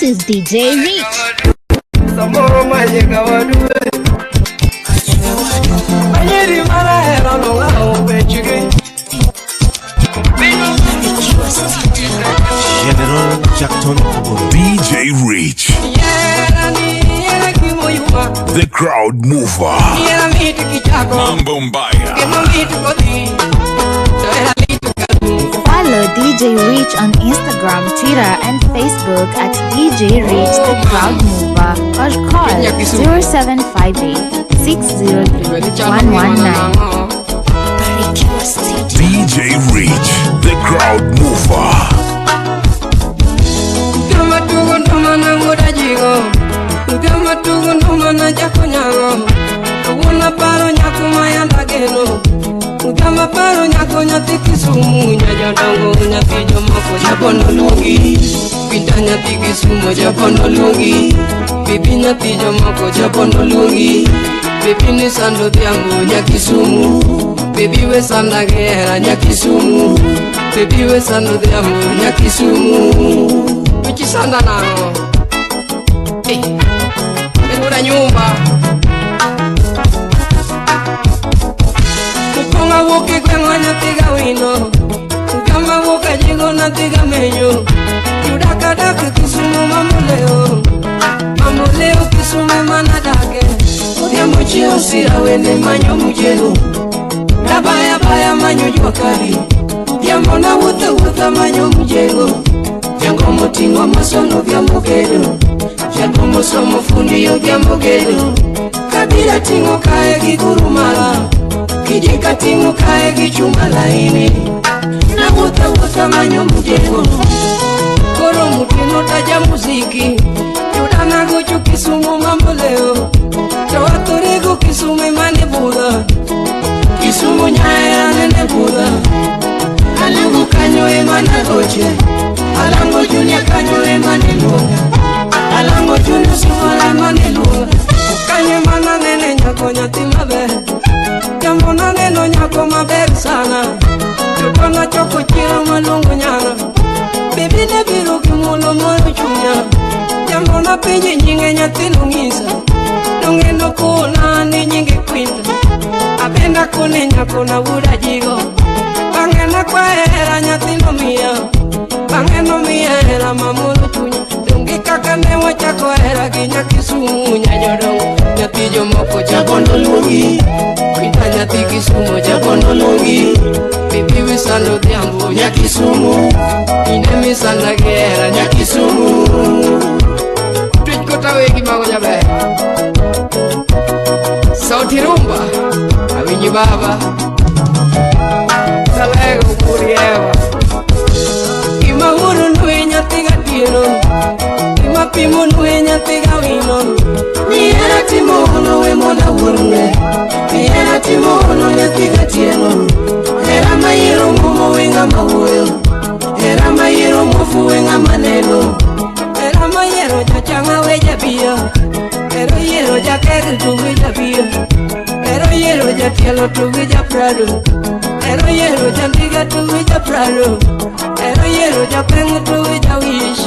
This is DJ Rich. Samoro manyega waduwe Manyeri mara hera no ngao wechige General Jackton Oboro. DJ Rich, Yera ni yera kimoyuma the crowd mover. Yera miti kichako Mambo Mbaya. Kemo miti kodhi Toera miti kalu Follow DJ Rich on Instagram, Twitter, and Facebook at DJ Rich the Crowd Mover or call 0758 603 119. DJ Rich, the crowd mover. Kama tugo nduma wuoda jigo Kama tugo nduma na jako nyago Kawuono paro nyako ma yanda geno Kama paro nyako nyathi Kisumu Nyajodongo nyathi jomoko jabono luongi Pinda nyathi Kisumu jabono luongi Bibi nyathi jomoko jabono luongi Bibi ni sando dhiambo nya Kisumu Bibi we sanda gi hera nya Kisumu Bibi we sando dhiambo nya Kisumu Wichisanda nang'o? Eh, Meruda nyumba Mukonga wuok e gweng'wa nyathi gawino Kama wuok ajigo nyathi gamenyo Yuda kadak Kisumu mamoleo Mamoleo Kisumu ema nadake Odhiambo chiewo sira wende manyo mujelo Nabaya baya manyo jua kali Odhiambo nawuotho awuotha manyo mjengo Jango moting'o masono odhiambo gedo Jago mosomo fundi odhiambo gedo Kabila ting'o kae gi gurumala Kijeka ting'o kae gi chuma laini Nawuotho awuotha manyo mjengo Koro mutino taja muziki Yuda nagocho Kisumu mamboleo To atorego Kisumu emane budha Kisumu nyaya nene budha Alango kanyo ema nagoche Alango Junior kanyo ema niluonga Alango Junior Sifora ema niluonga Kanyo ema nanene nyako nyathi maber Jambo naneno nyako maber sana Toto nachoko chiro maluongo nyanga Bibi ne biro gi muolo moro chunya Jambo napenje nyinge nyathi nong'isa Donge nokona ni nyinge Quinta Abenda kone nyako na wuoda jigo Bang'e nakwaye hera nyathi nomiya Bang'e nomiya hera mamoro chunya Donge kaka ne wachako hera gi nya Kisumu nyajodongo Nyathi jomoko jabondo luongi Quinta nyathi Kisumu jabondo luongi Bibi wisando dhiambo nya Kisumu Ine misanda gi hera nya Kisumu Twech kota wegi mago jaber Sauti rumba Awinji baba Salego kuriewa Gima wuoro nwe nyathi gatieno Gima pimo nwe nyathi gawino Nihera timo hono we mona wuorne Nihera timo hono nyathi gatieno Hera mayiero muomo we ng'ama wuoyo Hera mayiero muofu we ng'ama neno Hera mayiero jachang'a we jabiyo Hero yiero jaker to we jabiyo Hero yiero jatielo to we japrado Hero yiero jandiga to we japrado Hero yiero japeng' to we jawish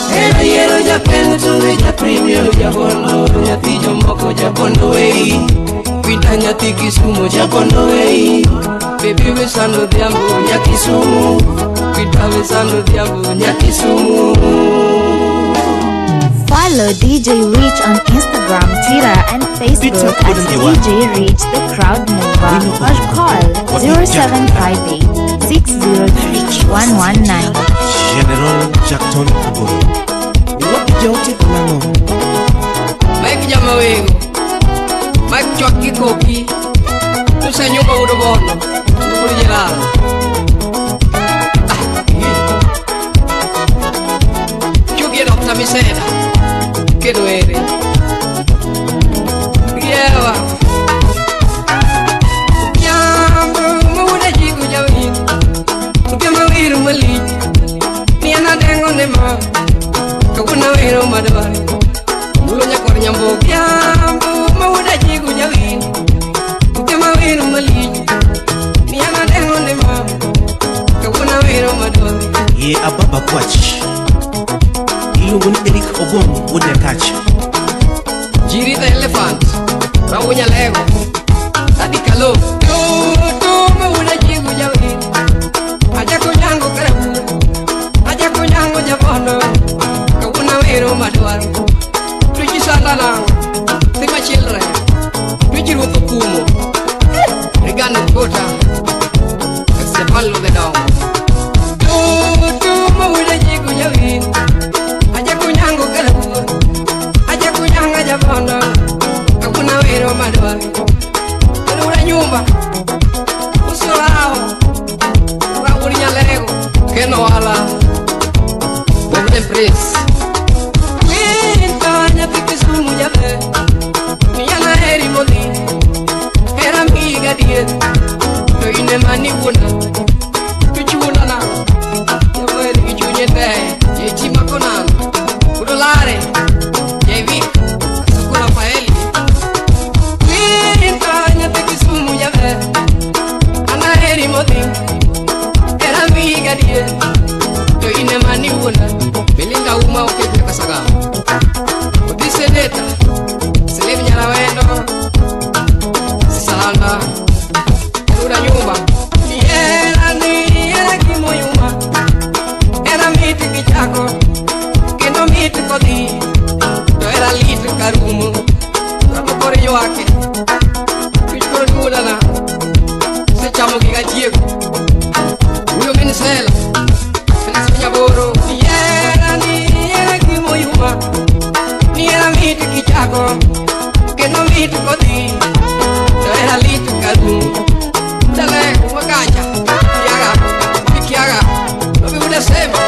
Hero yiero japeng' to we japremio Jabondo nyathi jomoko jabondo wei Pita nyathi Kisumu jabondo wei Baby we sando dhiambo nya Kisumu Pita we sando dhiambo nya Kisumu Follow DJ Rich on Instagram, Twitter, and Facebook at DJ Rich the Crowd Mover or call 0758 603 119. General Jackton Oboro. Wapi jaote nang'o? Mike Jamawego Mike chwak gi koki Tusenyuka udo bono Nukuri jelalo Chugie Dr. Miseda Kedo ere Riewa Jambo mawuda jigo jawin Kema wiru malich Niana dengo ne ma Kawuna wero madwari Mulo nyakwar nyambo Jambo mawuda jigo jawin Kema wiru malich Niana dengo ne ma Kawuna wero madwari Ye ababa kwach. Iluongo ni Eric Ogong wuod Nyakach. Jiri the elephant, Rawunya Lego, Daddy Kalo. Tutu mauna jigu jawi, Ajako nyango karabu, Ajako nyango jabono, Kawuna wero madwaro, Tuji sandana, Tima children, Tuji ruoth okumo, Rigano kota, Exepalo the dog. Tutu mauna jigu jawi, Ajako nyango karabu, Ajako nyango jabono, Kawuna wero madwaro, Kawuna nyumba, Usolao, Raul Nyalego, Keno Ala, Golden Prince. Winta Kisumu jabe, Niana heri moli, Era miga die, To ine mani wuna, Tuchuna na, Yaweli kichunye te, Yechi makonan, Udolare, Jevik, Sukula Faeli. Winta Kisumu jabe, Ana heri moli, Era miga die, To ine mani wuna, Belinda uma okeje kasaga. Odiseneta, Selim Nyarawendo, Sisalanda, Erura nyumba. Era ni era kimoyuma, era miti kichako, kendo miti kodi, to era lit karumo, ramo kore ywake, tuch koro duodana, sechamo giga tieko, uyo min sela, Felix Nyaboro. Era ni era kimoyuma, ni era miti kichako, kendo miti kodi, to era lit karumo. Dale, wakacha, kiaga, kiaga, lobi sema,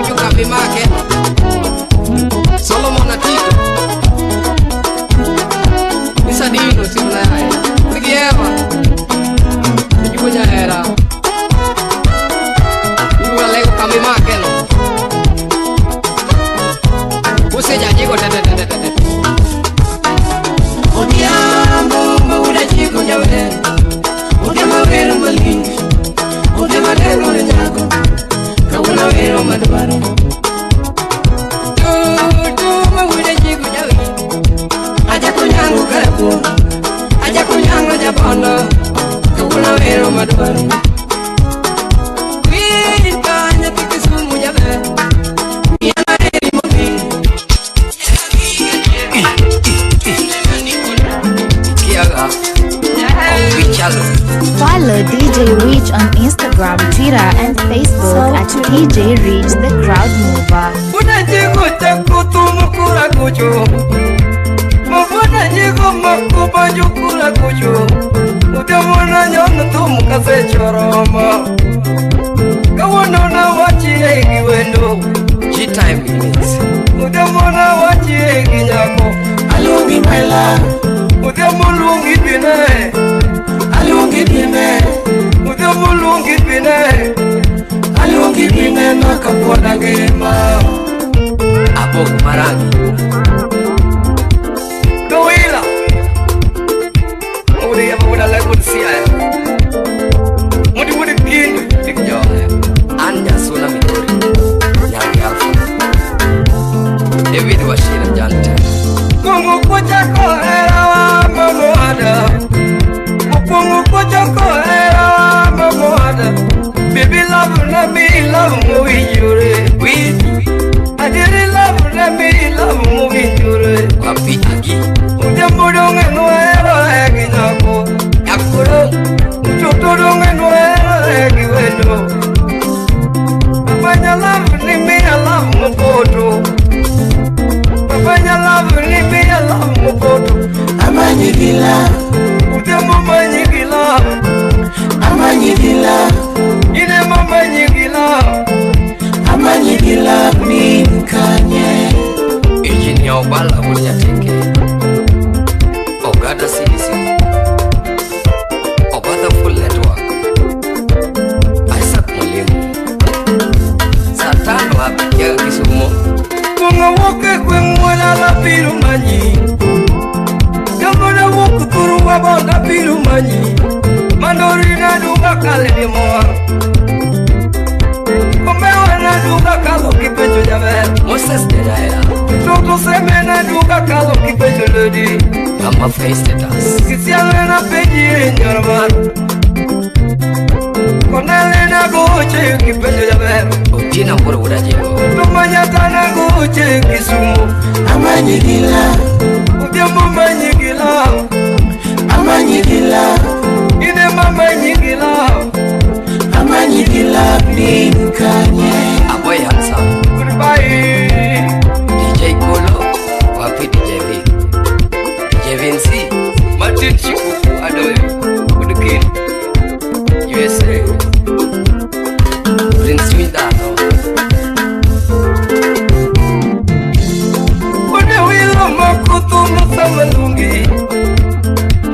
ujuka mimake, Solomon Atito, Isadino simna yae, Rigieva, ujuka era, ujuka lego kamimake no, useja jigo te te te te te. Odiambo mauda jigo jawe. Odema wero malingi, odema lero ne nyako, kawuna wero madwaro. Tutu mauda jigo jawe, ajako nyango karabu, ajako nyango jabono, kawuna wero madwaro. Winta nyathi Kisumu jaber, miana heri modhi. Kiaga. Follow DJ Rich on Instagram, Twitter, and Facebook at DJ Rich the Crowd Mover. G-Time Remix. Alungi bine, Udemulungi bine, Alungi bine na kapona ngema. Abog Marangi. Kawila. Uri ya muna la kunsia. Mudi mudi kindu Tikjo. Anja Sula Midori. Nyangi Alpha. David Washira Jante. Mungu kuja kohera wa mamuada. Mungu kuja kohera wa mamuada. Baby love na me love mo ijure. We Adiri love na me love mo ijure. Wapi agi. Udemudonge noero egi nyako. Yakuro. Ututudonge noero egi wendo. Papanya love ni me love mo poto. Papanya love ni me love mo poto. Amanyigila, Udemumanyigila. amanyigila, Ine mamanyigila. amanyigila minkanye. Engineer Obala Wunyateke. Ogada CDC. Obada Full Network. Isaac Mwalimu. Saa tano hapa Kiaga Kisumu. Kunga woke kwengwela la pirumanyi. Gambona woku turuwa bonda pirumanyi. Mandori na duga kale ni moa. Kombewa na duga kalo kipenjo jaber. Moses Mama status. Kisiana peji nyormar. Konale na goche kipenjo jaber. Otina mboro udajibo. Tumanya na goche Kisumu. Amanyigila. Odhiambo manyigila. Amanyigila. Ine mama nyigila. Amanyigila ninkanye. Aboy handsome. Goodbye. DJ Kolo. Wapi DJ V? DJ Vinci. Martin Chikuku Adoyo. Udukin. USA. Prince Windano. One wilo makutu musamalungi.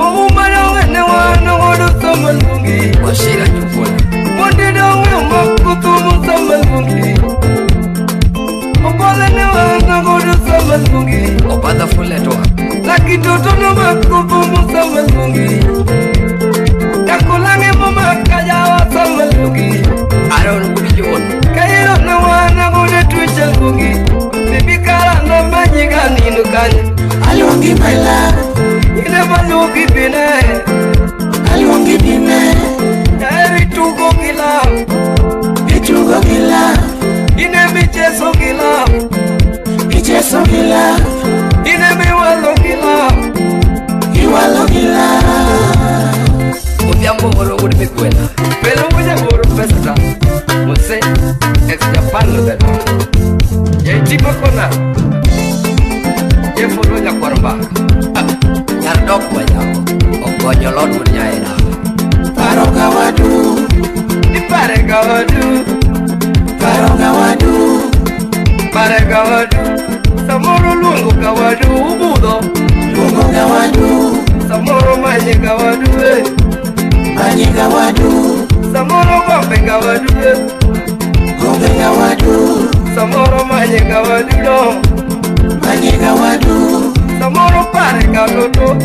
Oumara wene wana wodu samalungi. Washira nyukuna. Monde dawe makutu musamalungi. Obole ne wana wodu samalungi. Obada fuletwa. Lakitoto no makutu musamalungi. Takulange mama kaya wasamalungi. Aaron Kudijon. Kairo na wana gode tuchalungi. Bibikara na manyiga ninukanya. Alungi my love. Ine maluki bine. Alungi bine. Eri tugo gila. Itugo gila. Ine michezo gila. Michezo gila. Ine miwalo gila. Iwalo gila. Odhiambo moro wuod Migwena. Pelo wuja moro pesa. Mose ex Japan lo bedo. Jaitimo kona. Jefuno nyakwar mbaka. Nyar dok wanyako. Ogonyo lot wuod nyaera. Paro ga wadu. Ni pare ga wadu. Paro ga wadu. Pare ga wadu. Samoro luongo ga wadu ubudho. Luongo ga wadu. Samoro manye ga wadu. Manye ga wadu. Samoro gombe ga wadu. Gombe ga wadu. Samoro manye ga wadu no. Manye ga wadu. Samoro pare ga toto.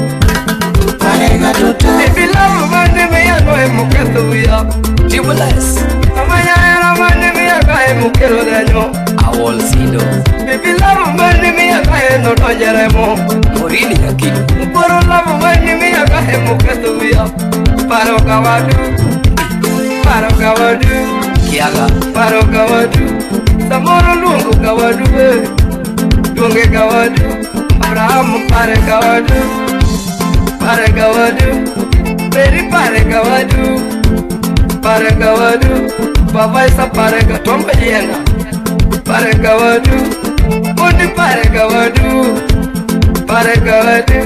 Pare ga toto. Baby love mane me ya no emuketho wiya. Tibules. Amanya era mane me ya ka emukelo denyo. Awol sido. Baby love mane me ya ka eno donjeremo. Morini nyakido. Mkoro love mane me ya ka emuketho wiya. Paro ga wadu. Paro ga wadu. Kiaga. Paro ga wadu. Samoro luongo ga wadu. Luonge ga wadu. Abraham pare ga wadu. Pare ga wadu. Peri pare ga wadu. Pare ga wadu. Baba isa pare ga tombe yena. Pare ga wadu. Ondi pare ga wadu. Pare ga wadu.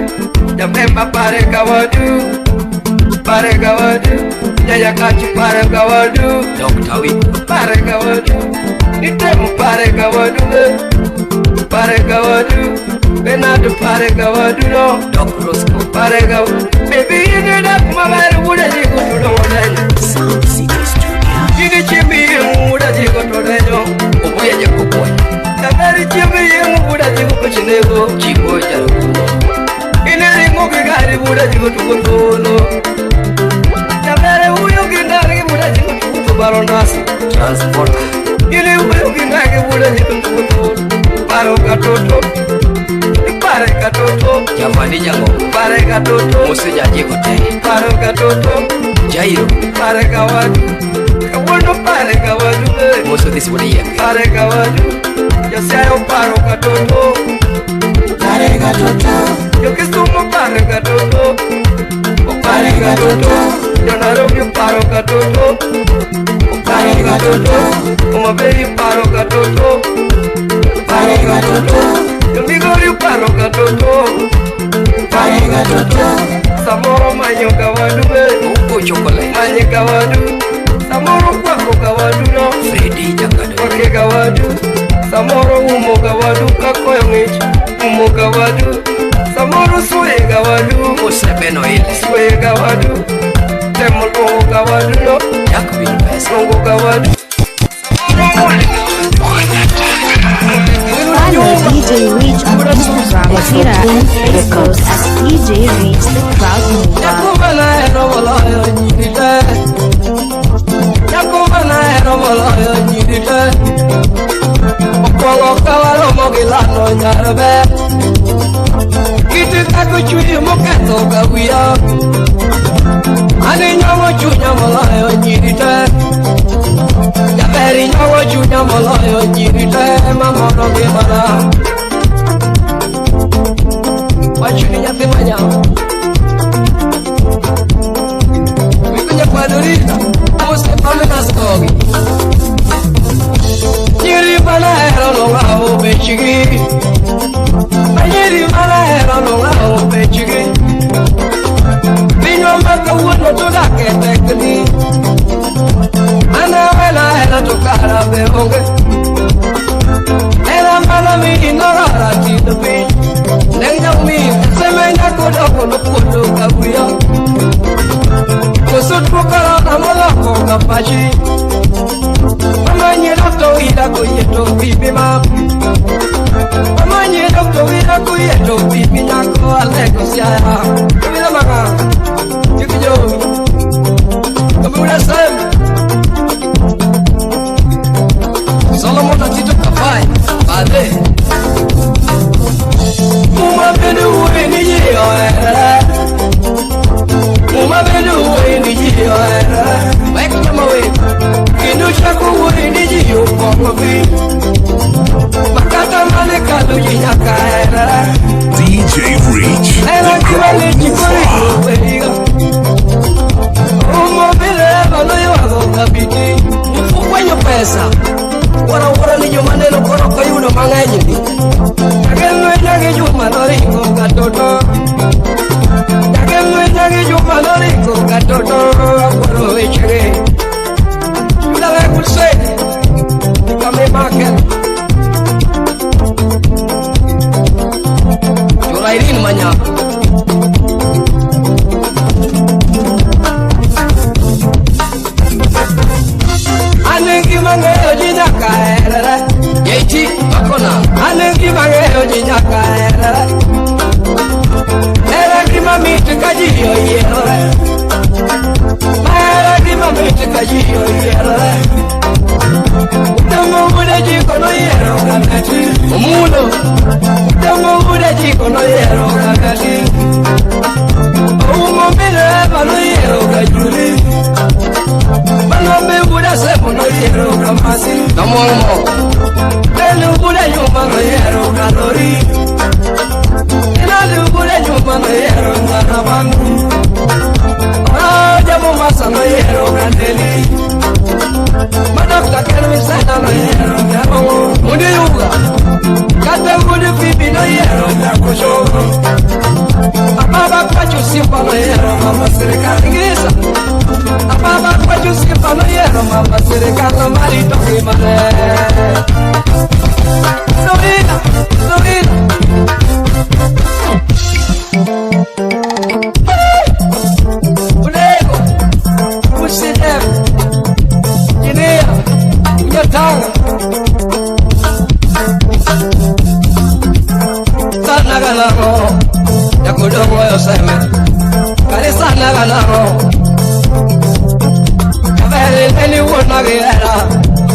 Jamemba pare ga wadu. Pare ga wadu. Yaya kachi pare ga wadu. Dr. Wick. Pare ga wadu. Itemu pare ga wadu. Pare ga wadu. Benado pare ga wadu no. Doc Roscoe. Pare ga wadu. Baby you need up my man wuda jigo to do denyo. Sound City Studio. Ini chimbi wuda jigo to denyo. Obuya jakokoy. Tabari chimbi wuda jigo kuchinego. Chigo jarukuno. Ini ringo gari wuda jigo to tolo. Tabere uyo ginari wuda jigo to baronasi. Transporter. Ini uyo ginari wuda jigo to tolo. Paro katoto. Pare katoto. Javani jango. Pare katoto. Mose jajigo te. Paro katoto. Jairo. Pare kawadu. Kawuono pare kawadu. Mose this wuod yien. Pare kawadu. Josiayo paro katoto. Pare katoto. Jokisumu pare katoto. Pare katoto. Jonairobi paro katoto. Pare katoto. Homabay paro katoto. Pare katoto. Jomigori paro katoto. Pare katoto. Samoro manyo kawadu. Uko chokole. Manye kawadu. Samoro kwako kawadu no. Freddy Jangado. Kwake kawadu. Samoro umo kawadu kakoyo ng'ich. Umo kawadu. Samoro suye kawadu. Osebeno ile. Suye kawadu. Temo luongo kawadu no. Jack bin pesa. Luongo kawadu. Samoro mule. Follow DJ Rich on Instagram, Twitter, and Facebook at DJ Rich the Crowd Mover. Jacoba na moloyo nyiri te. Jacoba na moloyo nyiri te. Okwongo ka waromo gi lano nyar ber. Kiti kako chwe moketho ga wiya. Ani nyawo chunya moloyo nyiri te. Jaberi nyawo chunya moloyo nyiri te mamoro ngimana. Wachuni nyathi manyawo. Wikunya kwadurita. Amuse pamena skogi. Nyiri manahero nong'awo bechgi. Nyiri manahero nong'awo bechgi. Pinywa ma kawuono to dak e tekni. An awena hera to kara be onge. Hera mana miyi norara tindo piny. Neng nyamin seme nyako doko nokuodo ka wiya. Koso tuo korona moloko ka pachi. Mama nye dokto ida koyie to bibi ma. Mama nye dokto ida koyie to bibi nyako alego siaya. Bila maka Chikijo. Kamura Sam. Solomon Atito Kafai. Bade. Muma benu uwe ni jiyo era. Muma benu uwe ni jiyo era. Wek chama we. Kendo chako uwe ni jiyo kongo bi. Makata mane kalu ji nyaka era. DJ Rich, Era the crowd kiwale chikori mover. uwe iga. Umo bile bano ywago kabiti. Ufwenyo pesa. Wara wara ni joma neno koro koyudo mang'eny ndi. Jageng'we gi juma noringo katoto. Jageng'we gi juma noringo katoto. Awuoro wechege. Yudale kulse. Kame makel. Chula Irene Manyapa. Ane gima ng'eyo ji nyaka herre. Yeiti makona. Ane gima ng'eyo ji nyaka herre. Hera gima mit ka ji oyierore. Hera gima mit ka ji oyierore. Utamo wuode jiko noyiero kakati. Omulo. Utamo wuode jiko noyiero kakati. Oumo mine eva noyiero kajuli. Manombe wuoda semo noyiero kamasi. Kamwang'o. Elu wuoda nyuma noyiero kalori. Inalu wuoda nyuma noyiero ngarabangu. Oja Mombasa noyiero kandeli. Madokta ken misena noyiero nyamongo. Mundi yuga. Kata wuod bibi noyiero nyakochogo. Ababa kwacho simba noyiero mama sirikal ngisa. Ababa kwacho simba noyiero mama sirikal marito ngimane. Dorina, Dorina. Ulego, Usidem, Guinea, Unyatanga. Sana ganamo, Yakudogo yoseme. Kari sana ganamo. Kabere eni wona gera,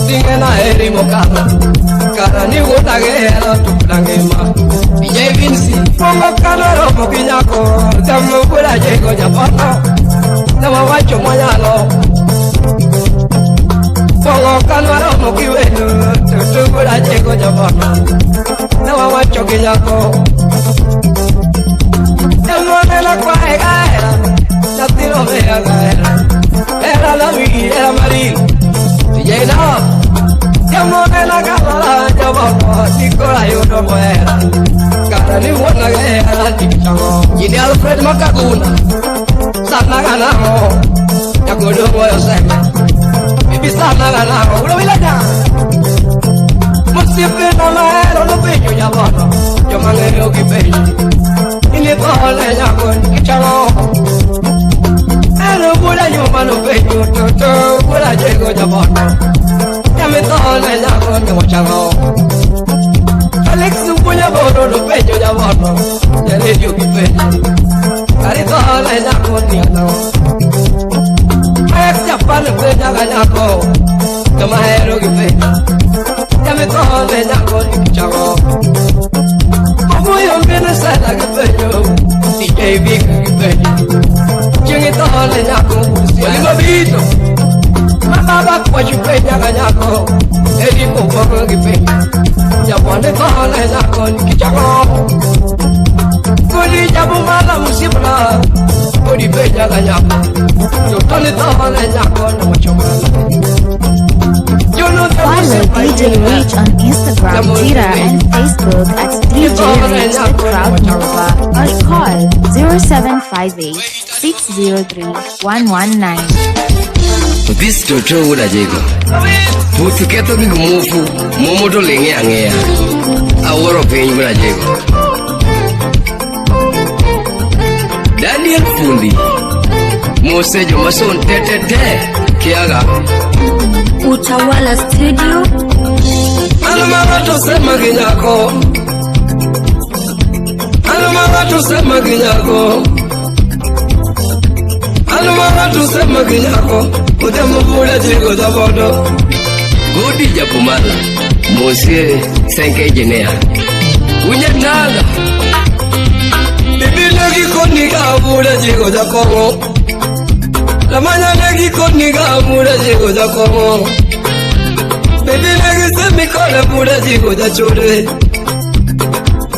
tinge na eri mokano. Kara ni wona gera tuplangema. DJ Vinci, pongo kanoro mokinyako, tamu kula jego japono. Nama wacho mwanyalo. Pongo kanoro mokiwenu, tutukula jego japono. Nama wacho kinyako. Emonela kwa era, nyathino mea gaera. Era la mi, era Mari. DJ na. Emonela kalala japono, nikola yudo mwera. Kara ni wona gera tikichango. Jini Alfred Makaguna. Sana ganamo. Yakudo moyo seme. Bibi sana ganamo. Ulo wilada. Musipe na mahero no penyo jabono. Joma ng'eyo gi penjo. Ini thole nyako nikichango. Ero buda nyuma no penjo toto buda jego jabono. Yami thole nyako ni wachango. Alex Mbunya bono no penjo jabono. Jaredio gi penjo. Kari thole nyako ni ano. Alex Japan penja ga nyako. Joma hero gi penjo. Yami thole nyako ni kichago. Omuyo Nene sela gipenjo DJ Big gipenjo Chieng' ithole nyako Wali mabito Ma baba kwachu penja ga nyako Edi kowuok gi penjo Jabuonde thole nyako nikech ang'o Kodi jabumala musibra Kodi penja ga nyako Jotoni thole nyako nowacho mano Follow DJ Rich on Instagram, Twitter, and Facebook at DJ Rich the Crowd Mover or call 0758 603 119. This toto wuod Ajego. Puth ketho gik muofu, momo to ling'e ang'eya. Awuoro piny wuod Ajego. Daniel Fundi. Mose jomason te te te. Kiaga. Utawala Studio. An mama to sema gi nyako. An mama to sema gi nyako. An mama to sema gi nyako. Odhiambo wuod Ajego jabodo. Godi Japumala. Mose Senke Engineer. Unyatanga. Bibi negi koni ga wuod Ajego jakong'o. Lamanya negi koni ga wuod Ajego jakong'o. Bibi negi semi kode wuod Ajego jachode.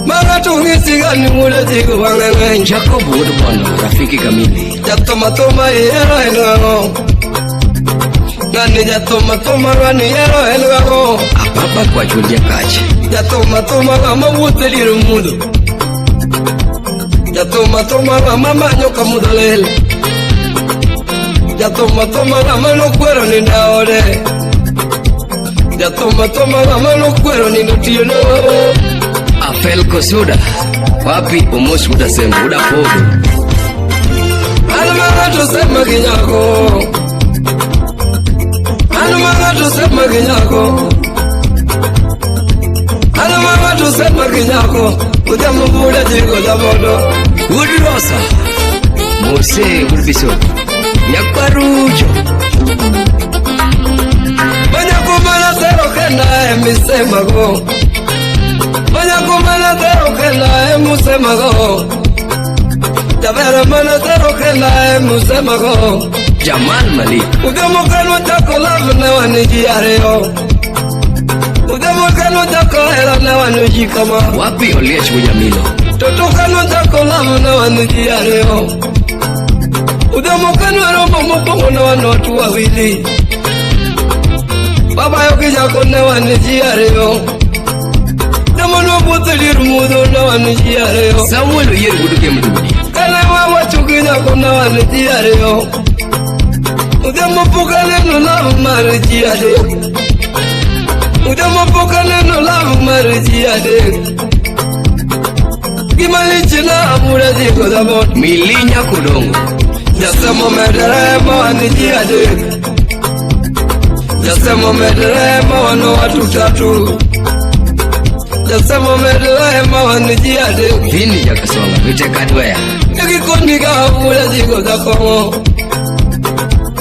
Mara to ng'isi ga ni wuod Ajego wang'e ng'eny. Jacob wuod Bondo, rafiki kamili. Jathuma thuma ihero en ang'o? Ng'ani jathuma thuma ng'ani ihero en ang'o? Apapa kwacho jakach. Jathuma thuma ng'ama wuotho e dier mudho. Jathuma thuma ng'ama manyo ka mudho lil. Jathuma thuma ng'ama nokwero ni daode. Jathuma thuma ng'ama nokwero ni notieno. Afel Kosuda. Wapi Omos Uda Sembo Uda Podo. An mana to sema gi nyako. An mana to sema gi nyako. An mana to sema gi nyako. Odhiambo wuod Ajego jabodo. Wuod Rosa. Mose wuod Biso. Nyakwarucho. Manyako mana tero kenda emisemago. Manyako mana tero kenda emusemago. Javera mana tero kenda emusemago. Jamal Malik. Odhiambo kano chako love ne wan ji ariyo. Odhiambo kano chako hera ne wan ji kama. Wapi Oliech Bunyamilo. Toto kano chako love ne wan ji ariyo. Odhiambo kano romo mokwongo ne wan watu wawili. Baba yo gi nyako ne wan ji ariyo. Joma nowuotho e dier mudho ne wan ji ariyo. Samuel Oyier wuod Kemdudi. Kane wawacho gi nyako ne wan ji ariyo. Odhiambo pok aneno love mar ji adek. Odhiambo pok aneno love mar ji adek. Gima lich na wuod Ajego jabodo. Milinya Kodongo. Jasemo medore ma wan ji adek. Jasemo medore ma wan watu tatu. Jasemo medore ma wan ji adek. Vini Jakasonga Vite Kadweya. Negi ga wuod Ajego jakong'o.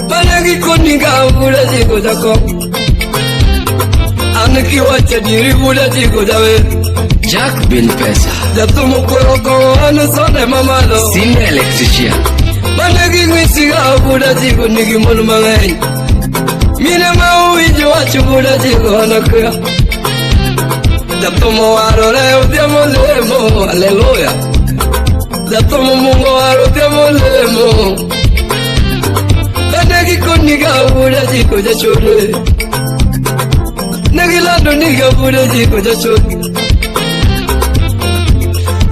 Manegi koni ga wuod Ajego jakong'o. An kiwacho adieri wuod Ajego jawer. Jack Bin Pesa. Jathumo kwero kong'o an sode mamalo. Senior electrician. Manegi ng'isi ga wuod Ajego nigi mon mang'eny. Mine ma owinjo wach wuod Ajego an akia. Jathumo warore odhiambo lemo, haleluya. Jathumo mungo waro odhiambo lemo. Negi koni ga wuod Ajego jachode. Negi lando ni ga wuod Ajego jachode.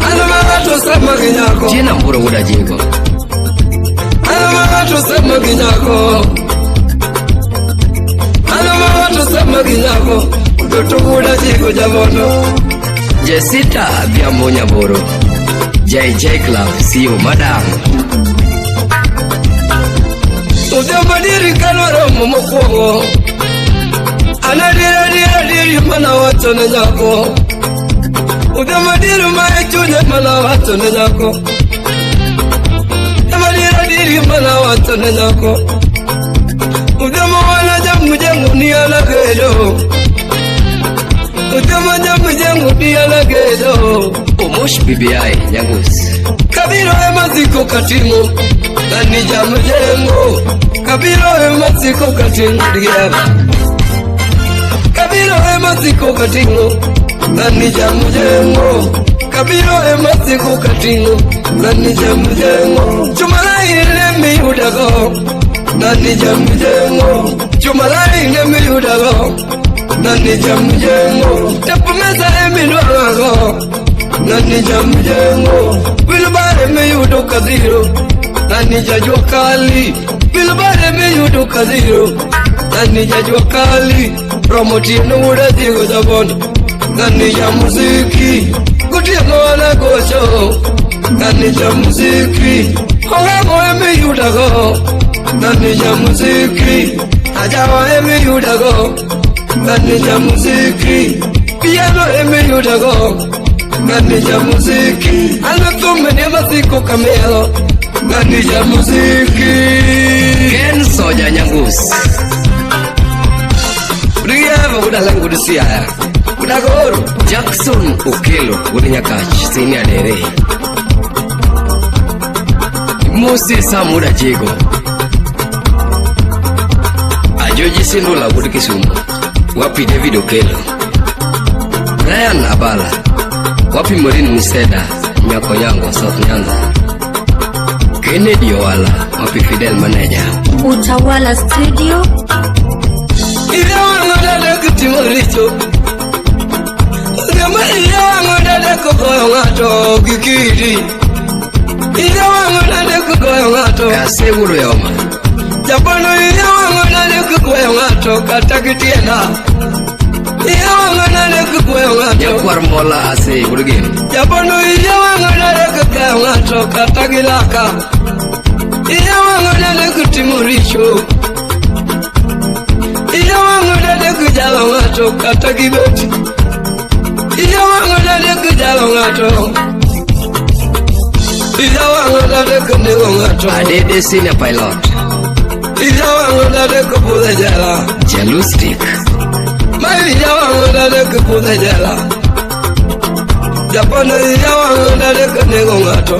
An mana to sema gi nyako. Jina Mburo wuod Ajego. An mana to sema gi nyako. An mana to sema gi nyako. Toto wuod Ajego jabodo. Jesita Adhiambo Nyaboro. JJ Club CEO Madam. Odhiambo adieri kanwaromo mokwongo. An adier adier adieri mana wacho ne nyako. Odhiambo adieri ma e chunya mana wacho ne nyako. Odhiambo adier adieri mana wacho ne nyako. Odhiambo wana jamu jamu ni an agedo. Ojama jamjengo diala gedo. Omosh BBI Nyangus. Kabiro emaziko katimo. Nani jamjengo. Kabiro emaziko katimo diala. Kabiro emaziko katimo. Nani jamjengo. Kabiro emaziko katimo. Nani jamjengo. Chumala ile miyudago. Nani jamjengo. Chumala ile miyudago. Nani jamjengo. Tapumeza emidwago. Nani jamjengo. Wilbare miyudo kaziro. Nani jajua kali. Wilbare miyudo kaziro. Nani jajua kali. Romotieno wuda zabondo. Nani ya muziki. Kutieno wanagocho. Nani ya muziki. Hongago emiyudago. Nani ya muziki. Ajawa emiyudago. Nani ya muziki. Piano emiyudago. Nani ya muziki. Alutume ni masiko kamelo. Nani ya muziki. Ken Soja Nyangus. Rieva udalangu dusia. Udagoro Jackson Okelo Udinyakach Senior Dere. Moses Samuda Jego. Ajoji Sindula Wuod Kisumu. Wapi David Okelo. Brian Abala. Wapi Maureen Museda Nyako Nyango South Nyanza. Kennedy Owala. Wapi Fidel Manager. Utawala Studio. Ile wango dada kutimoricho. Ngama ile wango dada kokoyo ngato kikiri. Ile wango dada kokoyo ngato. Kaseguro yoma. Japono ile wango dada kokoyo ngato kata kitiena. Ile wango dada kokoyo ngato. Nyakwar mola ase burugin. Japono ile wango dada kokoyo ngato kata gilaka. Ile wango dada kutimoricho. Ile wango dada kujalo ngato kata gibeti. Ile wango dada kujalo ngato. Ile wango dada kunego ngato. Adede senior pilot. Ile wango dada kupuza jela. Jalustik. Ma ile wango dada kupuza jela. Japono ile wango dada kunego ngato.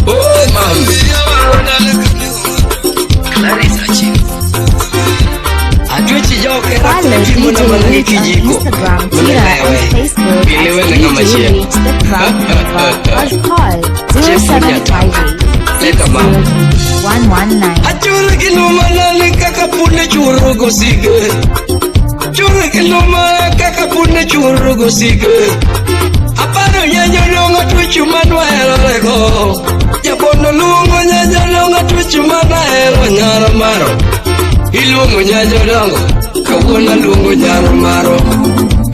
Oh mami. Ile wango dada kunego ngato. Clarissa Achim. Atwechi joke Follow kimona DJ mana Rich on kijiko. Instagram, Twitter, and Facebook Gilewe at na kama DJ chia. Rich the Crowd Mover or call Jeff 0758 Leta mama. 119. Achuru kinuma nani kaka pune churu gosige. Churu kinuma kaka pune churu gosige. Aparo nyanyo longo tuchu manuelo lego. Japono luongo nyanyo longo tuchu manaero nyaro maro. Iluongo nyanyo longo kawuono luongo nyaro maro.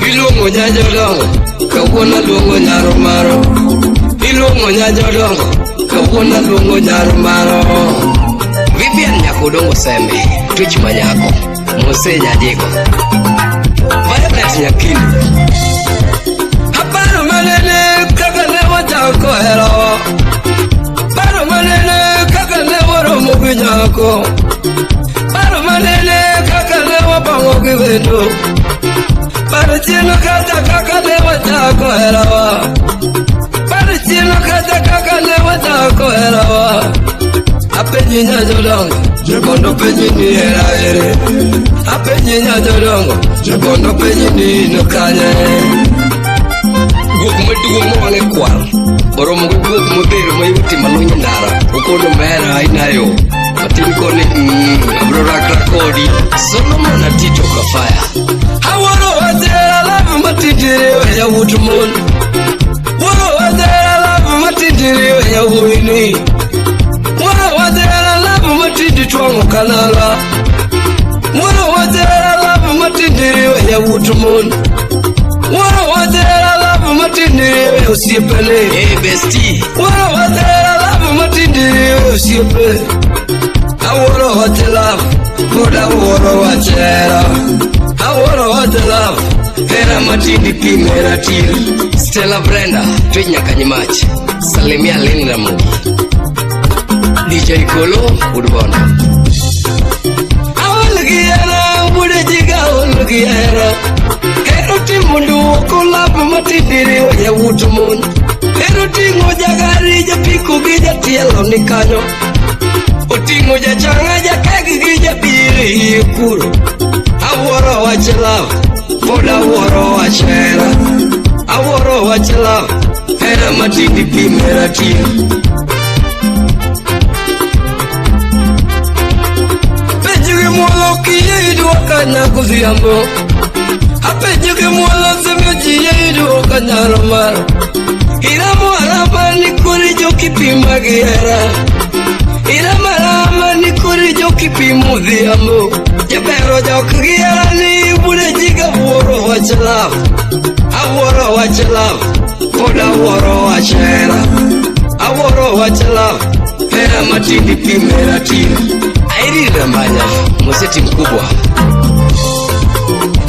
Iluongo nyanyo longo kawuono luongo nyaro maro. Iluongo nyanyo longo kawuono luongo nyaro maro. Vivian Nyakodongo Sembe, Twitch Manyako, Mose Nyajiko, Violet Nyakili. Aparo manene kaka ne wachako hero. Paro manene kaka ne waromo gi nyako. Paro manene kaka ne wapango gi wendo. Paro chien kata kaka ne wachako herawa. Paro chien kata kaka ne wachako herawa. Apenji nyajodongo, mondo penji ni hera ere. Apenji nyajodongo, mondo penji ni ino kanye. Guok maduong' mowang' e kwar oromo gi guok modhero mayuti maluny e ndara. Okono mera inayo matin koni abro rakra kodi. Solomon Atito Kafaya. Awuoro wachera love matindiri we yawuot mon. Wuoro wachera love matindiri we yawuoyini. Wuoro wachera love matindi twang'o kalala. Wuoro wachera love matindiri we yawuot mon. Wuoro wachera love matindiri we osiepene. Hey bestie. Wuoro wachera love matindiri we osiepe. Awuoro wach love pod awuoro wach hera. Awuoro wach love hera matindi pim hera til. Stella Brenda, Twitch Nyakanyimach. Salimia Lynn Ramogi. DJ Kolo, Udbondo. Aol gi hera wuod jiga aol gi hera. Hera timo Mondo okolab matindiri yawuot mon. Ero ting'o jagari japiko gi jatielo ni kanyo. Oting'o jachanga jakegi gi jabiri kuro. Awuoro wach love, pod awuoro wach hera. Awuoro wach love, hera matindi pimera tiyo. Penj gi muolo kiyie idwoka nyagodhiambo. Apenjo gi muolo semeji yie idwoka nyaro maro. Iramo arama ni kori jokipima gi hera. Iramo arama ni kori jokipimo odhiambo. Jabero jok gi hera ni bude ji ga wuoro wach love. Awuoro wach love, pod awuoro wach hera. Awuoro wach love, hera matindi pimera tiyo. Irene Ramanya, moseti mkubwa.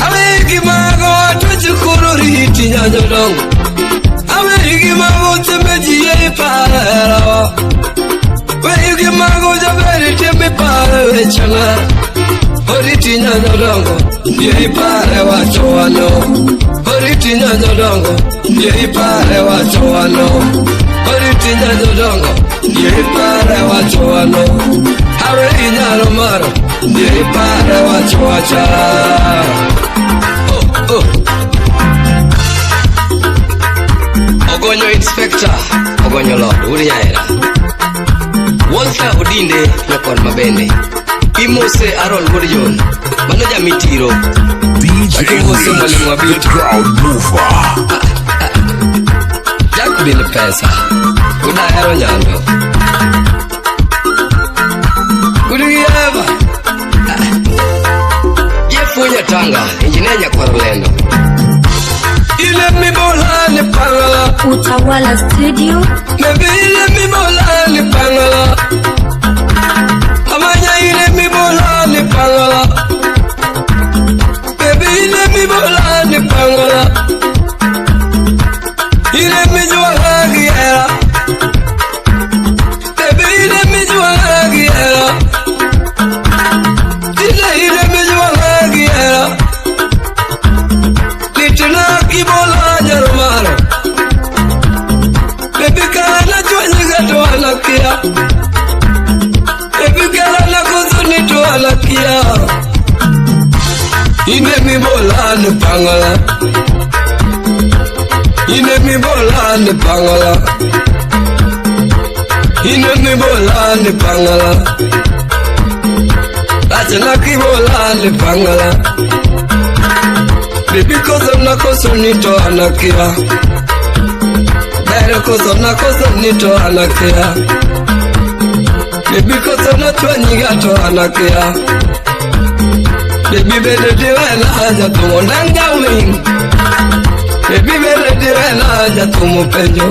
Awegi mago tuchukuru riti nyanyodongo. Awegi mago temeji ye parera. Wegi mago jaberi temi pare wechana. Oriti nyanyodongo, ye pare wacho wano. Oriti nyanyodongo, ye pare wacho wano. Oriti nyanyodongo, ye pare wacho wano. Awe inyalo maro, ye pare wacho wacha. Oh, oh. Ogonyo Inspector, Ogonyo Lord, Uri Nyaera. Walter Odinde, Nyakon Mabende. Imose Aaron Gorion, mano jamitiro. DJ Akimose Rich, mwalimu wa the vitu. crowd mover. Jack bin pesa. Udahero nyando. Udigieva. Jefunya Tanga, engineer Nyakwar Lendo. Ile mibola ni pangala. Utawala Studio. Maybe ile mibola ni pangala. Amanya ile mibola ni pangala. Baby ile mibola ni pangala. Ile mijwala giera. Baby ile mijwala giera. Ile ile mijwala giera. Litna kibola jarmaro. Baby kana chwanyiga to anakia. Baby kana kuzuni to anakia. Ine mibola ni pangala. Ine mibola ni pangala. Ine mibola ni pangala. Rajana kibola ni pangala. Baby kozo na kozo nito anakia. Dere kozo na kozo nito anakia. Baby kozo na chwanyiga to anakia. Baby bede diwena haja tumondanga wing. Baby bede diwena haja tumupenjo.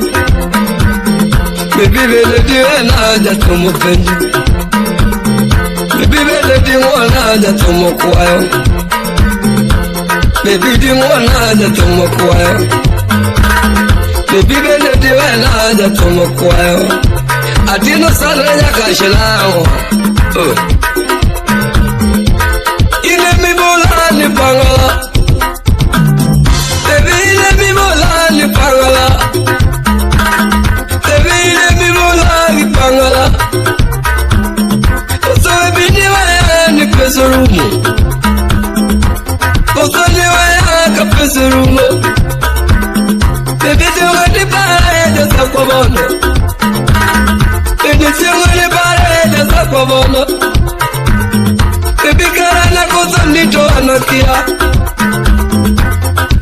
Baby bede diwena haja tumupenjo. Baby bede diwena haja tumukwayo. Baby diwena haja tumukwayo. Baby bede diwena haja tumukwayo. Atino sana nyakashilao. Oh. Ile mibola ni pangala. Baby ile mibola ni pangala. Baby ile mibola ni pangala. Koso baby ni waya ni pesorumo. Koso ni waya ka pesorumo. Baby tengo ni pare de sakobono. Baby tengo ni pare de sakobono. Baby karana kozo nito anakia.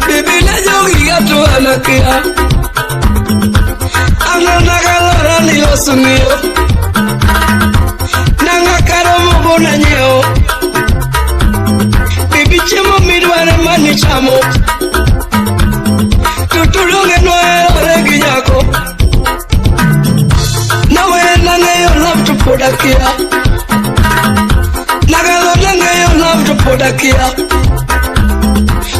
Baby na jogi gato anakia. Anana galora ni osumio. Nanga karomo bona nyeo. Baby chemo midware mani chamo. Tutulunge noero regi yako. Nawe nangeyo love to podakia. Nagalo nangeyo love to podakia.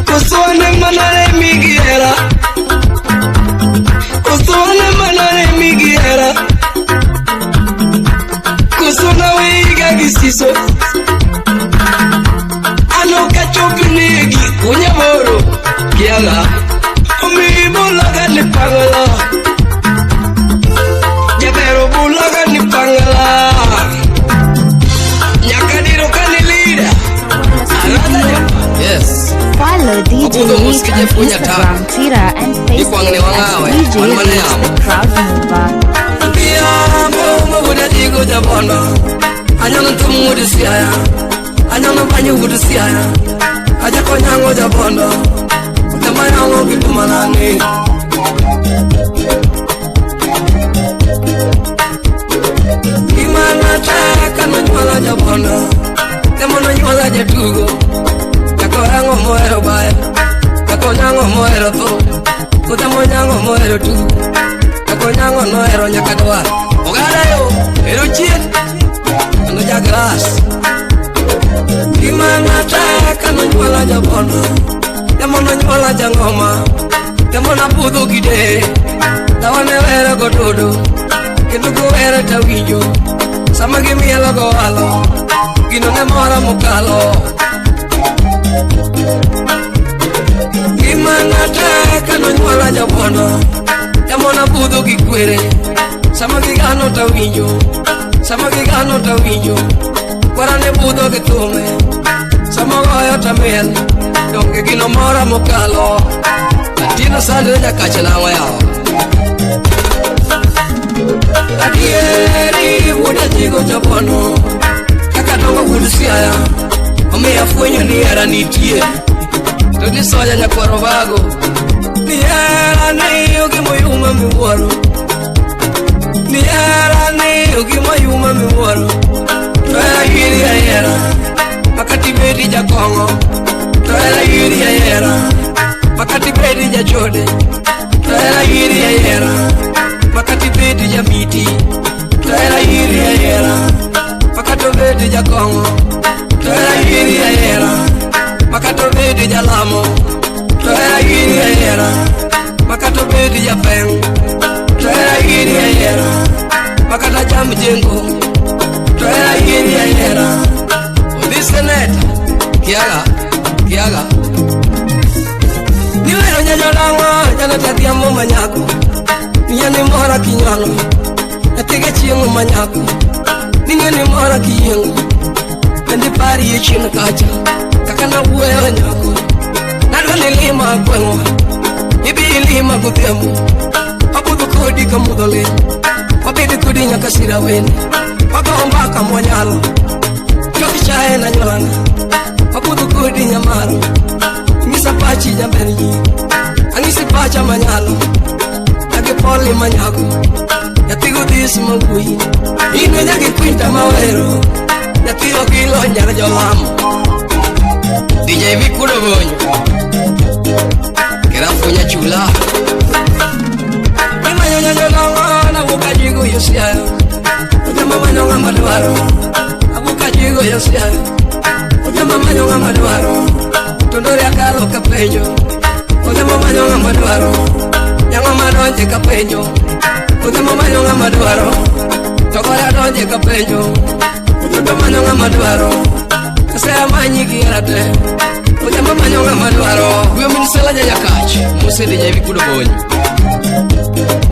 Kosoane manare migiera. Kosoane manare migiera. Kosona wiga gisiso. Ano kachopinigi kunyamoro. Kiala. ni pangala. Jatero bulaga ni pangala. Nyakadiro kani leader. Yes. Follow DJ Okudo Rich musikije on funya Instagram, tano. Twitter, and Facebook Ikwangne wangawe, at DJ wan mane Rich yamo. the Crowd Mover. Biamo wuda jigo jabono. Anyono tum wudu siaya. Anyono banyu wudu siaya. Ajako nyango jabono. Utama yango kitumanani. Imana taka no nyuola jabono. Temono nyuola jatugo. Jako yango mohero baya. Jako nyango mohero tho. Utamo nyango mohero tugo. Jako nyango nohero nyaka dwar. Ogada yo, ero chien. Ano jagras. Imana taka no nyuola jabono. Temono nyuola jangoma. Temono budho gide. Tawane wero gododo. Kendo gowero tawinjo. Sama gimielo gowalo. Gino ne mora mokalo. Gimana taka no nyuola jabono. Jamona budho gi kwere. Sama gigano tawinjo. Sama gigano tawinjo. Kwara ne budho gi thume. Sama goyo tamiel. Donge gino mora mokalo. Atino sandre nyakache nang'o yawa. Adieri wuoda jigo jabono. Kaka dongo wuod Siaya. Omiyo afwenyo ni hera nitie. To ni soja nyakwaro bago. Ni hera ni ogimoyuma miwuoro. Ni hera ni ogimoyuma miwuoro. To hera iri ahera. Makati bedi jakong'o. To hera iri ahera. Makati bedi jachode. To hera iri ahera. Makati bedi jamiti. To hera iri ahera. Makati bedi jakong'o. To hera iri ahera. Makati bedi jalamo. To hera iri ahera. Makati bedi japeng. To hera iri ahera. Makata jam jengo. To hera iri ahera. Odhi seneta. Kiaga, kiaga. Niwero nyajolang'o nyalo tadhiambo manyako. Miya ni mora kinyono. Nyathige chiemo manyako. Ning'e ni mora kiyiengo. Bende parie chien kacha. Kaka nawuoyo nyako. Nadwa ni lima gweng'wa. Ibi ilima godhiambo. Abudho kodi ka mudho lil. Wabed kodi nyaka sira wende. Wago mbaka mwanyalo. Chok chae na nywolana. Wabudho kodi nyamaro. Ng'isa pachi jaber ji. Ang'isi pacha manyalo. Nyaki poli manyako. Nyathi godhis mawuoyi. In e nyaki kwinta mawero. Nyathi okilo nyar jolamo. DJ Vikudo Bonyo. Kerafunya chula. Imanyo nyajolang'o nawuok ajigo yo Siaya. Ojama manyo ng'ama dwaro. Awuok ajigo yo Siaya. Ojama manyo ng'ama dwaro. Tondore akalo kapenjo. Ojama manyo ng'ama dwaro. Nyang'o madonje kapenjo. Ojama manyo ng'ama dwaro. Tokora donje kapenjo. Ojama manyo ng'ama dwaro. Aseamanyi gi hera te. Ojama manyo ng'ama dwaro. Wiyo min sela nyanyakach. Muse DJ Vikudo Bonyo.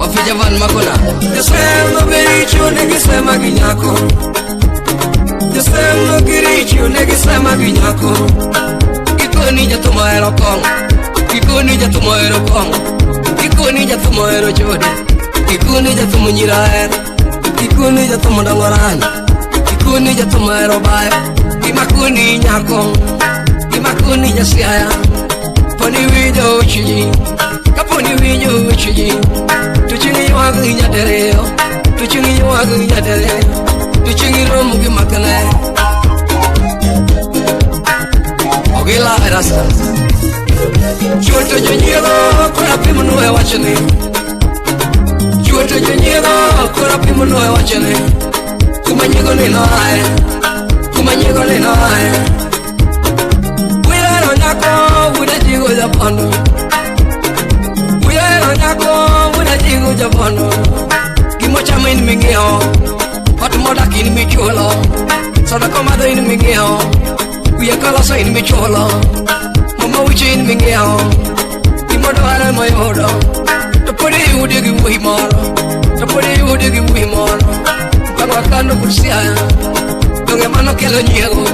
Wafija van makona. Josemo bericho ne gisema gi nyako. Josemo giricho ne gisema gi nyako. Gikoni jathum ohero kong'o. Gikoni jathum ohero kong'o. Gikoni jathum ohero chode. Gikoni jathum nyira ohero. Gikoni jathum dongo rani. Gikoni jathum ohero bayo. Gimakoni nyako. Gimakoni nyasiaya. Poni winjo weche ji. Kaponi winjo weche ji. To chieng' ywak gi nyadiriyo. To chieng' ywak gi nyadiriyo. To chieng' rom gi makne. Ogila rasta. Chuoto jonyiego koro apimonu e wachni. Chuoto jonyiego koro apimonu e wachni. Kuma nyiego ni noae. Kuma nyiego ni noae. Wihero nyako wuod ajigo japondo. Wihero nyako wuod ajigo japondo. Gimochamo in ming'iewo. Ot modak in michulo. Soda komadho in ming'iewo. Wiye koloso in michulo. Mama wicho in ming'iewo. Gimodwaro moyudo. To pod iyude gi wuoyi moro to pod iyude gi wuoyi moro kama kano kod Siaya donge mano kelo nyiego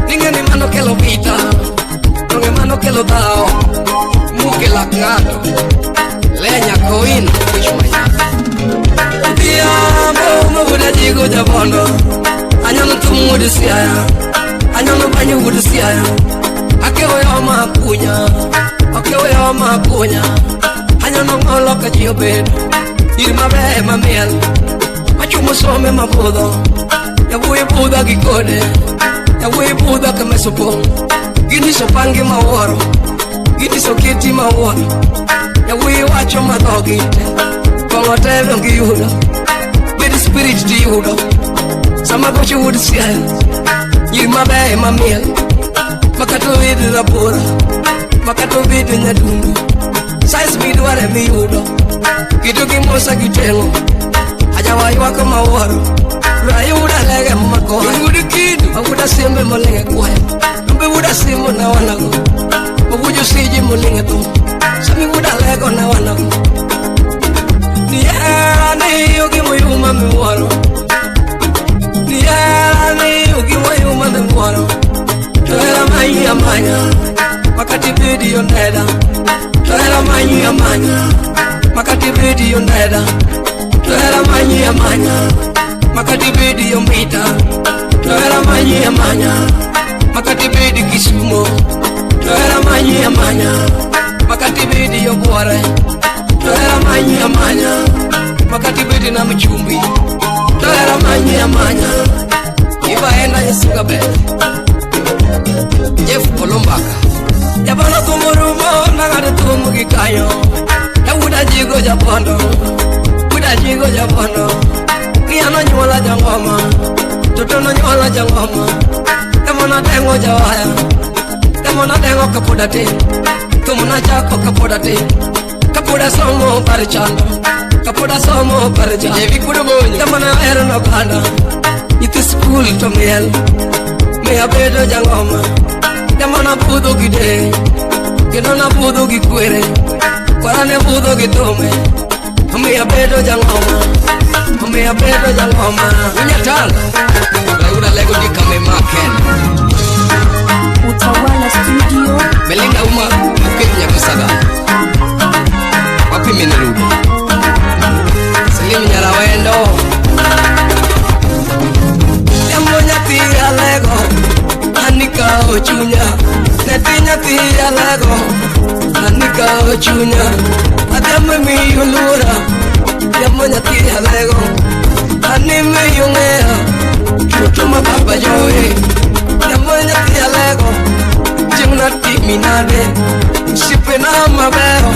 ning'e ni mano kelo vita donge mano kelo dhawo muke lak ng'ato lenya koin wich manya Odhiambo mawuoda jigo jabondo anyono thum wuod Siaya anyono banyo wuod Siaya akewo yo ma kunya akewo yo ma kunya anyono ng'olo ka ji obedo ir maber mamiel machumo some mabudho yawuoyi budha gi kode yawuoyi budha ka mesa opong' giniso pangi mawuoro giniso kiti mawuoro yawuoyi wacho madhogi te kong'o te dong giyudo bed spirit tiyudo sama gocho wuod Siaya nyiri maber mamiel makata obed rabora makata obed nyadundo size midware miyudo kito gi musa gi teng'o ajawa ywak mawuoro rayuda lege makoya wuod kido awuoda simbe moling'e kwaya ambe wuoda simbo ne wanago mawuojo siji moling'e thum sami wuoda lego ne wanago nihera ni ogimoyuma miwuoro nihera ni ogimoyuma miwuoro to hera manyi amanya makati bedi oneda to hera manyi amanya makati bedi oneda to hera manyi amanya makati bedi omita to hera manyi amanya makati bedi Kisumo to hera manyi amanya makati bedi Ogware to hera manyi amanya makati bedi Nam Chumbi to hera manyi amanya ibaenda Yesuga ber Jeff Olombaka Jabondo thum orumo nang'ado thum gi kanyo Wuoda jigo jabondo wuoda jigo jabondo Ng'iya nonyuola jang'oma toto nonyuola jang'oma Temo nadeng'o jawaya temo nadeng'o kapod atin thum nachako kapod atin kapod asomo par chando kapod asomo par chando Temo nahero noganda nyithi skul to miel miyo abedo jang'oma Temo nabudho gi deye kendo nabudho gi kwere kwara ne budho gi thume omiyo abedo jang'oma omiyo abedo jang'oma Unyatal Rayuda lego di kame maken Utawala Studio. Belinda Uma Uket Nyakusaga Wapi Minerude Salim Nyarawendo Jambo nyathi alego anika ochunya nyathi nyathi alego anika ochunya adhiambo miyo luora jambo nyathi alego ani miyo ng'eyo chuto ma baba joe jambo nyathi alego chieng' natimi nade osiepena mabeyo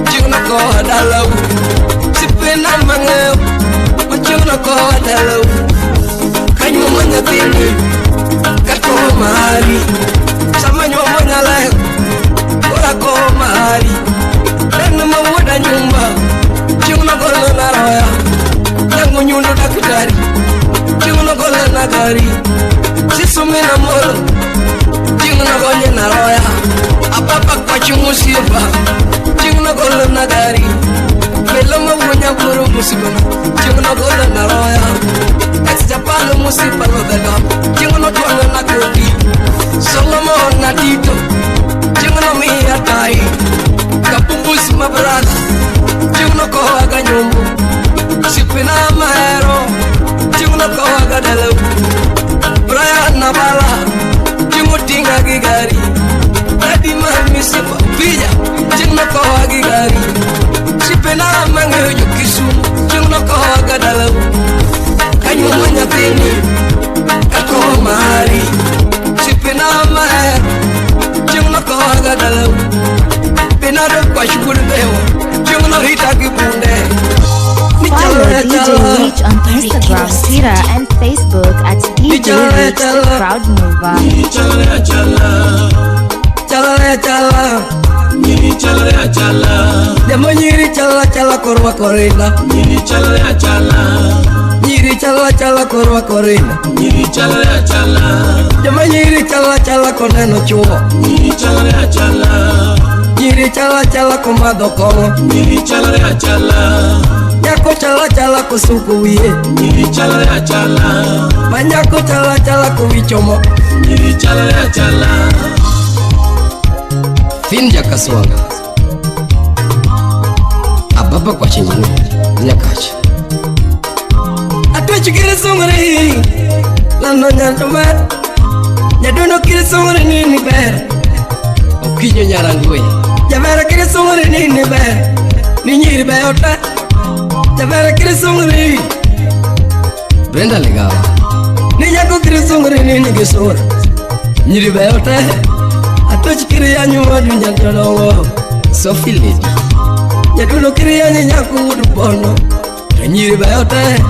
chieng' nakowa dalau osiepena mang'eyo ma chieng' nakowa dalau kanyuomo nyathini katowo mari sama nyuomo nyalego koro akowo mari en ma wuoda nyumba chieng' nogolo naroya yango nyundo daktari chieng' nogolo na gari sisumina molo chieng' nogonye naroya apapa kwach mosiepa chieng' nogolo na gari melo mawuonya buru musibana chieng' nogolo naroya ex Japan musipa lodhelo chieng' notwang'o na koti Solomon na Tito chieng' nomiya tai Kapumbus ma brother chieng' nokowa ga nyombo osiepena mahero chieng' nokowa ga dalau Brian Nabala chieng' oting'a gi gari Dadi ma misipa pija chieng' nokowa gi gari osiepena mang'eyo jo Kisumu chieng' nokowa ga dalau kanyuomo nyathini katowo mari osiepena mahero chieng' nokowa ga dalau Benado kwach wuod Bewa chieng' norita gi bunde Follow DJ Rich on Instagram, Twitter, and Facebook at DJ Rich the Crowd Mover. Chalale chala Nyiri chalale chala Jamo nyiri chala chala korwa korina Nyiri chalale chala Nyiri chala chala korwa korina Nyiri chalale chala Jamo nyiri chala chala koneno chuo Nyiri chalale chala Nyiri Nyiri chala chala komadho kong'o. Nyiri chalre achala. Nyako chala chala kosuko wiye. Nyiri chalre achala. Ma nyako chala chala kowichomo. Nyiri chalre achala. Finja Kaswanga. Ababa kwa chinjini Nyakachi. Atwechi kiri sungri. Lando nyantomat. Nyaduno kiri sungri nini ber. Okinyo nyarangwe. Javera kiri sungri nini ber. Ni nyiri beyo te. Javera kiri sungri. Brenda Legawa. Ni nyako kiri sungri nini gisura. Nyiri beyo te. Atwechi kiri yanyu wadu nyantolongo. Sophie Lady. Nyaduno kiri yanyu nyako wudu bono. Nyiri beyo te.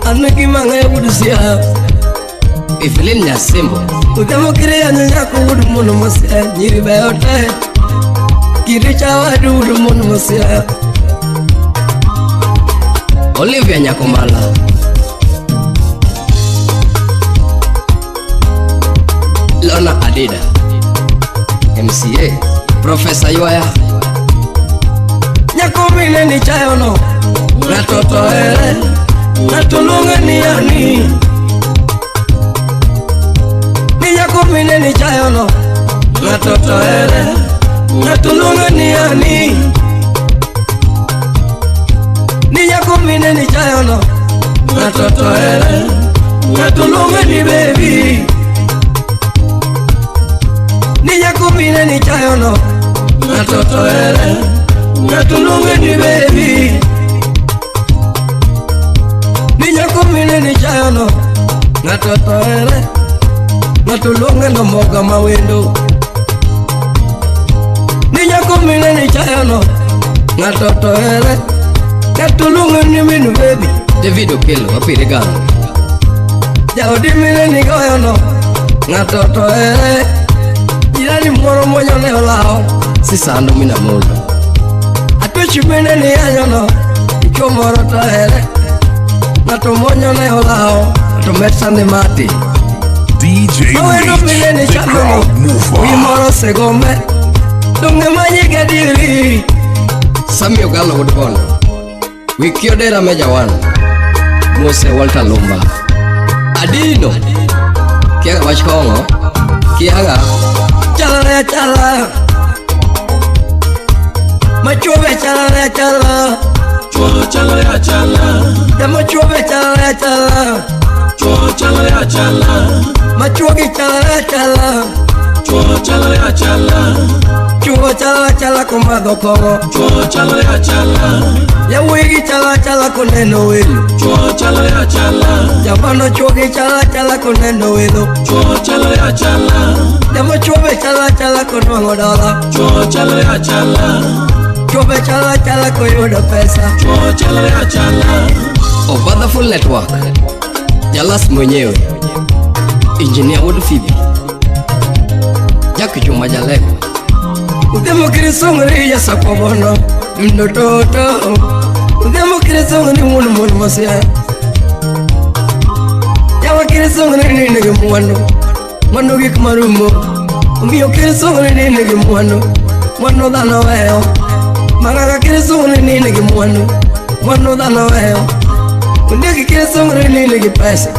An gima ng'eyo wudu siaya. Evelyn Nyasembo. Udemo kiri yanyu nyako wudu mono mosia. Nyiri beyo te. Kiri chawadu wudu mono mosia. Olivia Nyakomala. Lona Adida. MCA. Professor Yoya. Nyako mine ni chayono. Ng'ato to ere. Ng'ato luonge ni ani. Ni nyako mine ni chayono. Ng'ato to ere. Ng'ato luonge ni ani. Ni nyako mine ni chayono. Ng'ato to ere. Ng'ato luonge ni baby. Ni nyako mine ni chayono. Ng'ato to ere. Ng'ato luonge ni baby. Ni nyako mine ni chayono. Ng'ato to ere. Ng'ato luonge no moga mawendo. Ni nyako mine ni chayono. Ng'ato to ere. Ng'ato luonge ni minu baby. David Okello wapire gango. Jaodi mine ni goyono. Ng'ato to ere. Jirani moro monyo ne olawo. Sisando mina mondo. Atwechi mine ni yanyono. Dichuo moro to ere. Ng'ato monyo ne olawo. To met sande mati. DJ Mawendo mine ni Rich, the chamono. crowd Wi mover. moro osegome. Donge manyiga diri. Sami Ogalo wuod Bondo. Wiki Odera Meja Wan. Mose Walter Lumba. Adino. Kiaga wach kong'o. Kiaga. Chalre achala. Machuo be chalre achala. Chuo chalre achala. Jama chuo be chalre achala. Chuo chalre achala. Machuo gi chalre achala. Chuo chalre achala. Chuo chala chala komadho kong'o. Chuo chalre achala. Yawuoyi gi chala chala koneno welo. Chuo chalre achala. Jabano chuo gi chala chala koneno welo. Chuo chalre achala. Jama chuo be chala chala konwang'o dola. Chuo chalre achala. Chuo be chala chala koyudo pesa. Chuo chalre achala. Obadhaful Network. Jalas mwenyewe. Engineer Wuod Phoebe. Jack Juma Jaleko. Udemo kiri sungri ya sakobono. Dundo toto. Udemo kiri sungri mun mun mosia. Yawa kiri sungri ni nigi mwandu. Mwandu gik marumo. Omiyo kiri sungri ni nigi mwandu. Mwandu dhano weyo. Mang'aka kiri sungri ni nigi mwandu. Mwandu dhano weyo. Ondiek kiri sungri ni nigi pesa.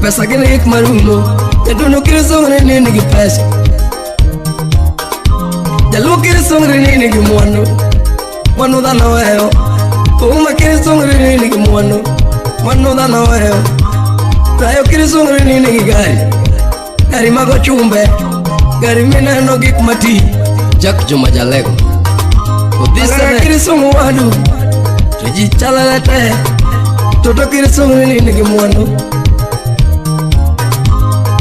Pesa gin gik marumo. Jaduno kiri sungri ni nigi pesa. Jaluo kiri sungri ni nigi mwandu. Mwandu dhano weyo. Ouma kiri sungri ni nigi mwandu. Mwandu dhano weyo. Rayo kiri sungri ni nigi gari. Gari mago chumbe. Gari mineno gik mati. Jack Juma Jalego. Odhisere kiri sungu wadu. To ji chalale te. Toto kiri sungri ni nigi mwandu.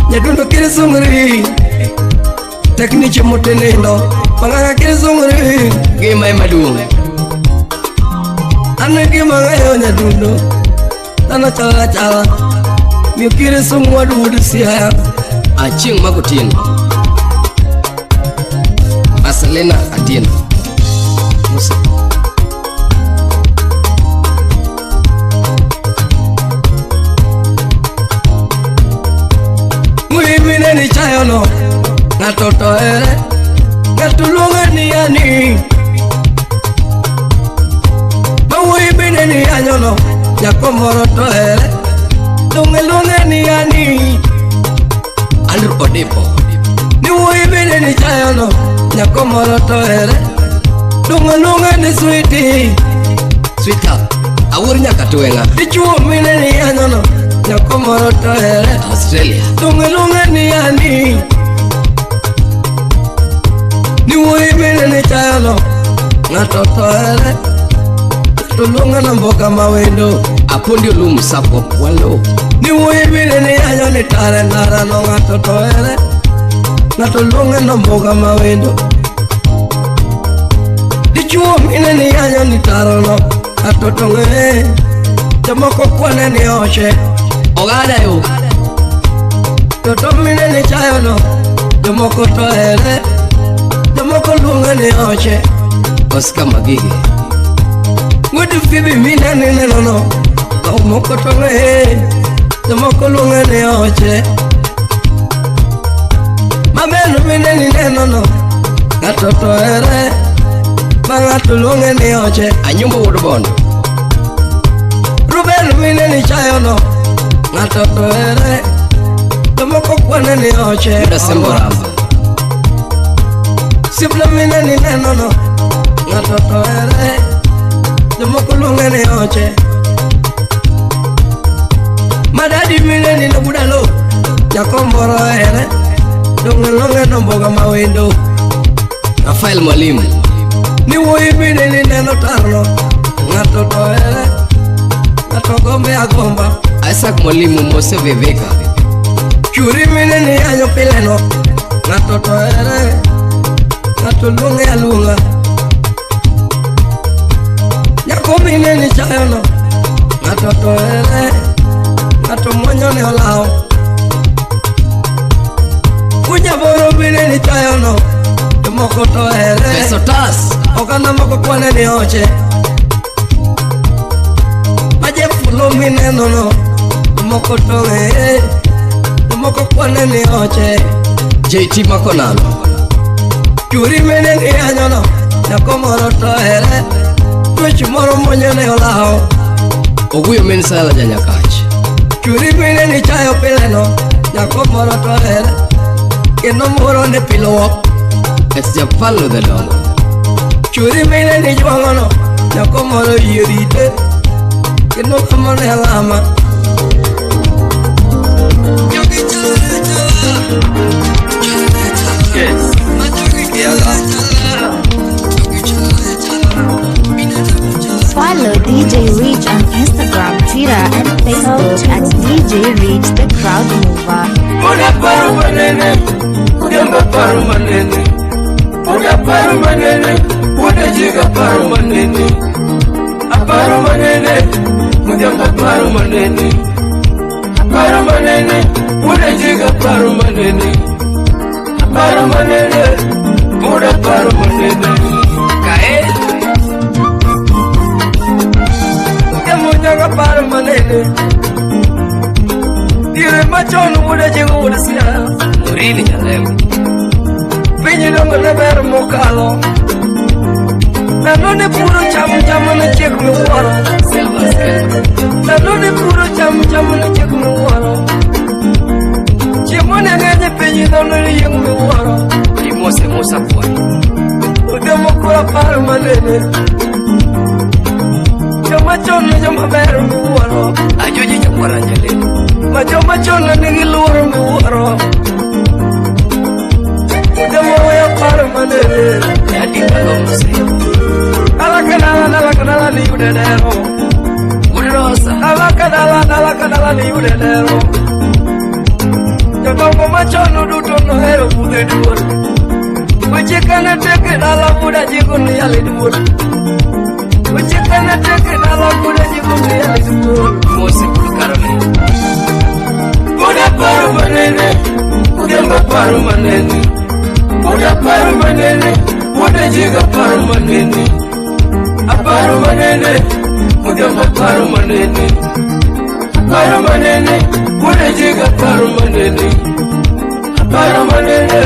Nyadundo kiri sungri. Tek ni chiemo te nindo. Mang'aka kiri sungri. Ngima ema duong'. An e gima ang'eyo nyadundo. Dhano chala chala. Miyo kiri sungu wadu wuod Siaya. Achieng' magotieno. Marcelina Atieno. Musa. Ng'ato to ere. Ng'ato luonge ni ani. Nyako moro to here. Donge luonge ni ani. Andrew Odepo. Ni wuoyi bende ni chayono. Nyako moro to here. Donge luonge ni sweetie. Sweetheart. Awuor nyaka tweng'a. Dichuo mine ni yanyono. Nyako moro to here. Australia. Donge luonge ni ani. Ni wuoyi bende ni chayono. Ng'ato to here. Ng'ato luonge na mboka mawendo. Apondi Olum Sako Walo. Ni wuoyi bende ni yanyo ni tare ndara no ng'ato to here. Ng'ato luonge na mboka mawendo. Dichuo mine ni yanyo ni taro no. Ng'ato to ng'e. Jomoko kwane ni oche. Ogada yo. Toto mine ni chayo no. Jomoko to here. Jomoko luonge ni oche. Oscar Magigi. Wuod Phoebe mine ni neno no. Jomoko to ng'e. Jomoko luonge ni oche. Mabel mine ni neno no. Ng'ato to here. Ma ng'ato luonge ni oche. Anyumbo wuod Bondo. Ruben mine ni chayo no. Ng'ato to here. Jomoko kwane ni oche. Yuda Sembo Ramba. Sibla mine ni neno no. Ng'ato to here. Jomoko luonge ni oche. Madadi mine ni nobudalo. Nyako moro here. Donge luonge no mboga mawendo. Rafael Mwalimu. Ni wuoyi mine ni neno tarno. Ng'ato to here. Ng'ato gombe agomba. Isaac Mwalimu Mose Viveka. Churi mine ni yanyo pile no. Ng'ato to here. Ng'ato luonge aluonga. Nyako mine ni chayo no. Ng'ato to here. Ng'ato mwonyo ne olawo. Unyaboro mine ni chayo no. Jomoko to here. Peso tas. Oganda moko kwane ni oche. Majefulo mineno no. Jomoko to here. Jomoko kwane ni oche. JT Makonano. Churi mine ni yanyo no. Nyako moro to here. Twech moro mwonyo ne olawo. Oguyo min Sala Janyakach. Churi mine ni chayo pile no. Nyako moro to here. Kendo moro ne piluok. Es Japalo the Dongo. Churi mine ni jwang'o no. Nyako moro yie rite. Kendo kamo ne alama. Yes. Follow DJ Rich on Instagram, Twitter, and Facebook at DJ Rich the Crowd Mover. Una paro manene, udemba paro manene. Una paro manene, una jiga paro manene. Aparo manene, udemba paro manene. Aparo manene, una jiga paro manene. Aparo manene, una paro manene. Kae. Yamunyaga paro manene. Dire machon wuoda jigo wuoda siaya. Murini Nyalego. Piny dongo ne ber mokalo. Ndalo ne puro cham cham ne chiek miwuoro. Silver Scale. Ndalo ne puro cham cham ne chiek miwuoro. Chiemo ne ng'eny e piny dhano ne yieng' miwuoro. Imose Musa Pwani. Odhiambo koro aparo manene. Joma chon ne joma ber miwuoro. Ajoji Nyakwara Nyalego. Ma joma chon ne nigi luoro miwuoro. Odhiambo weyo paro manene. Daddy Kalomse. Dala ka dala dala ka dala ni yude dero. Wuod Rosa. Dala ka dala dala ka dala ni yude dero. Jodongo machon duto nohero budho e duol. Weche kane tek e dala buda jigo ni yale duol. Weche kane tek e dala buda jigo ni yale duol. Mose Caroline. Buda paro manene, udemba paro manene. Buda paro manene, buda jiga paro manene. Aparo manene, udemba paro manene. Aparo manene, buda jiga paro manene. Aparo manene,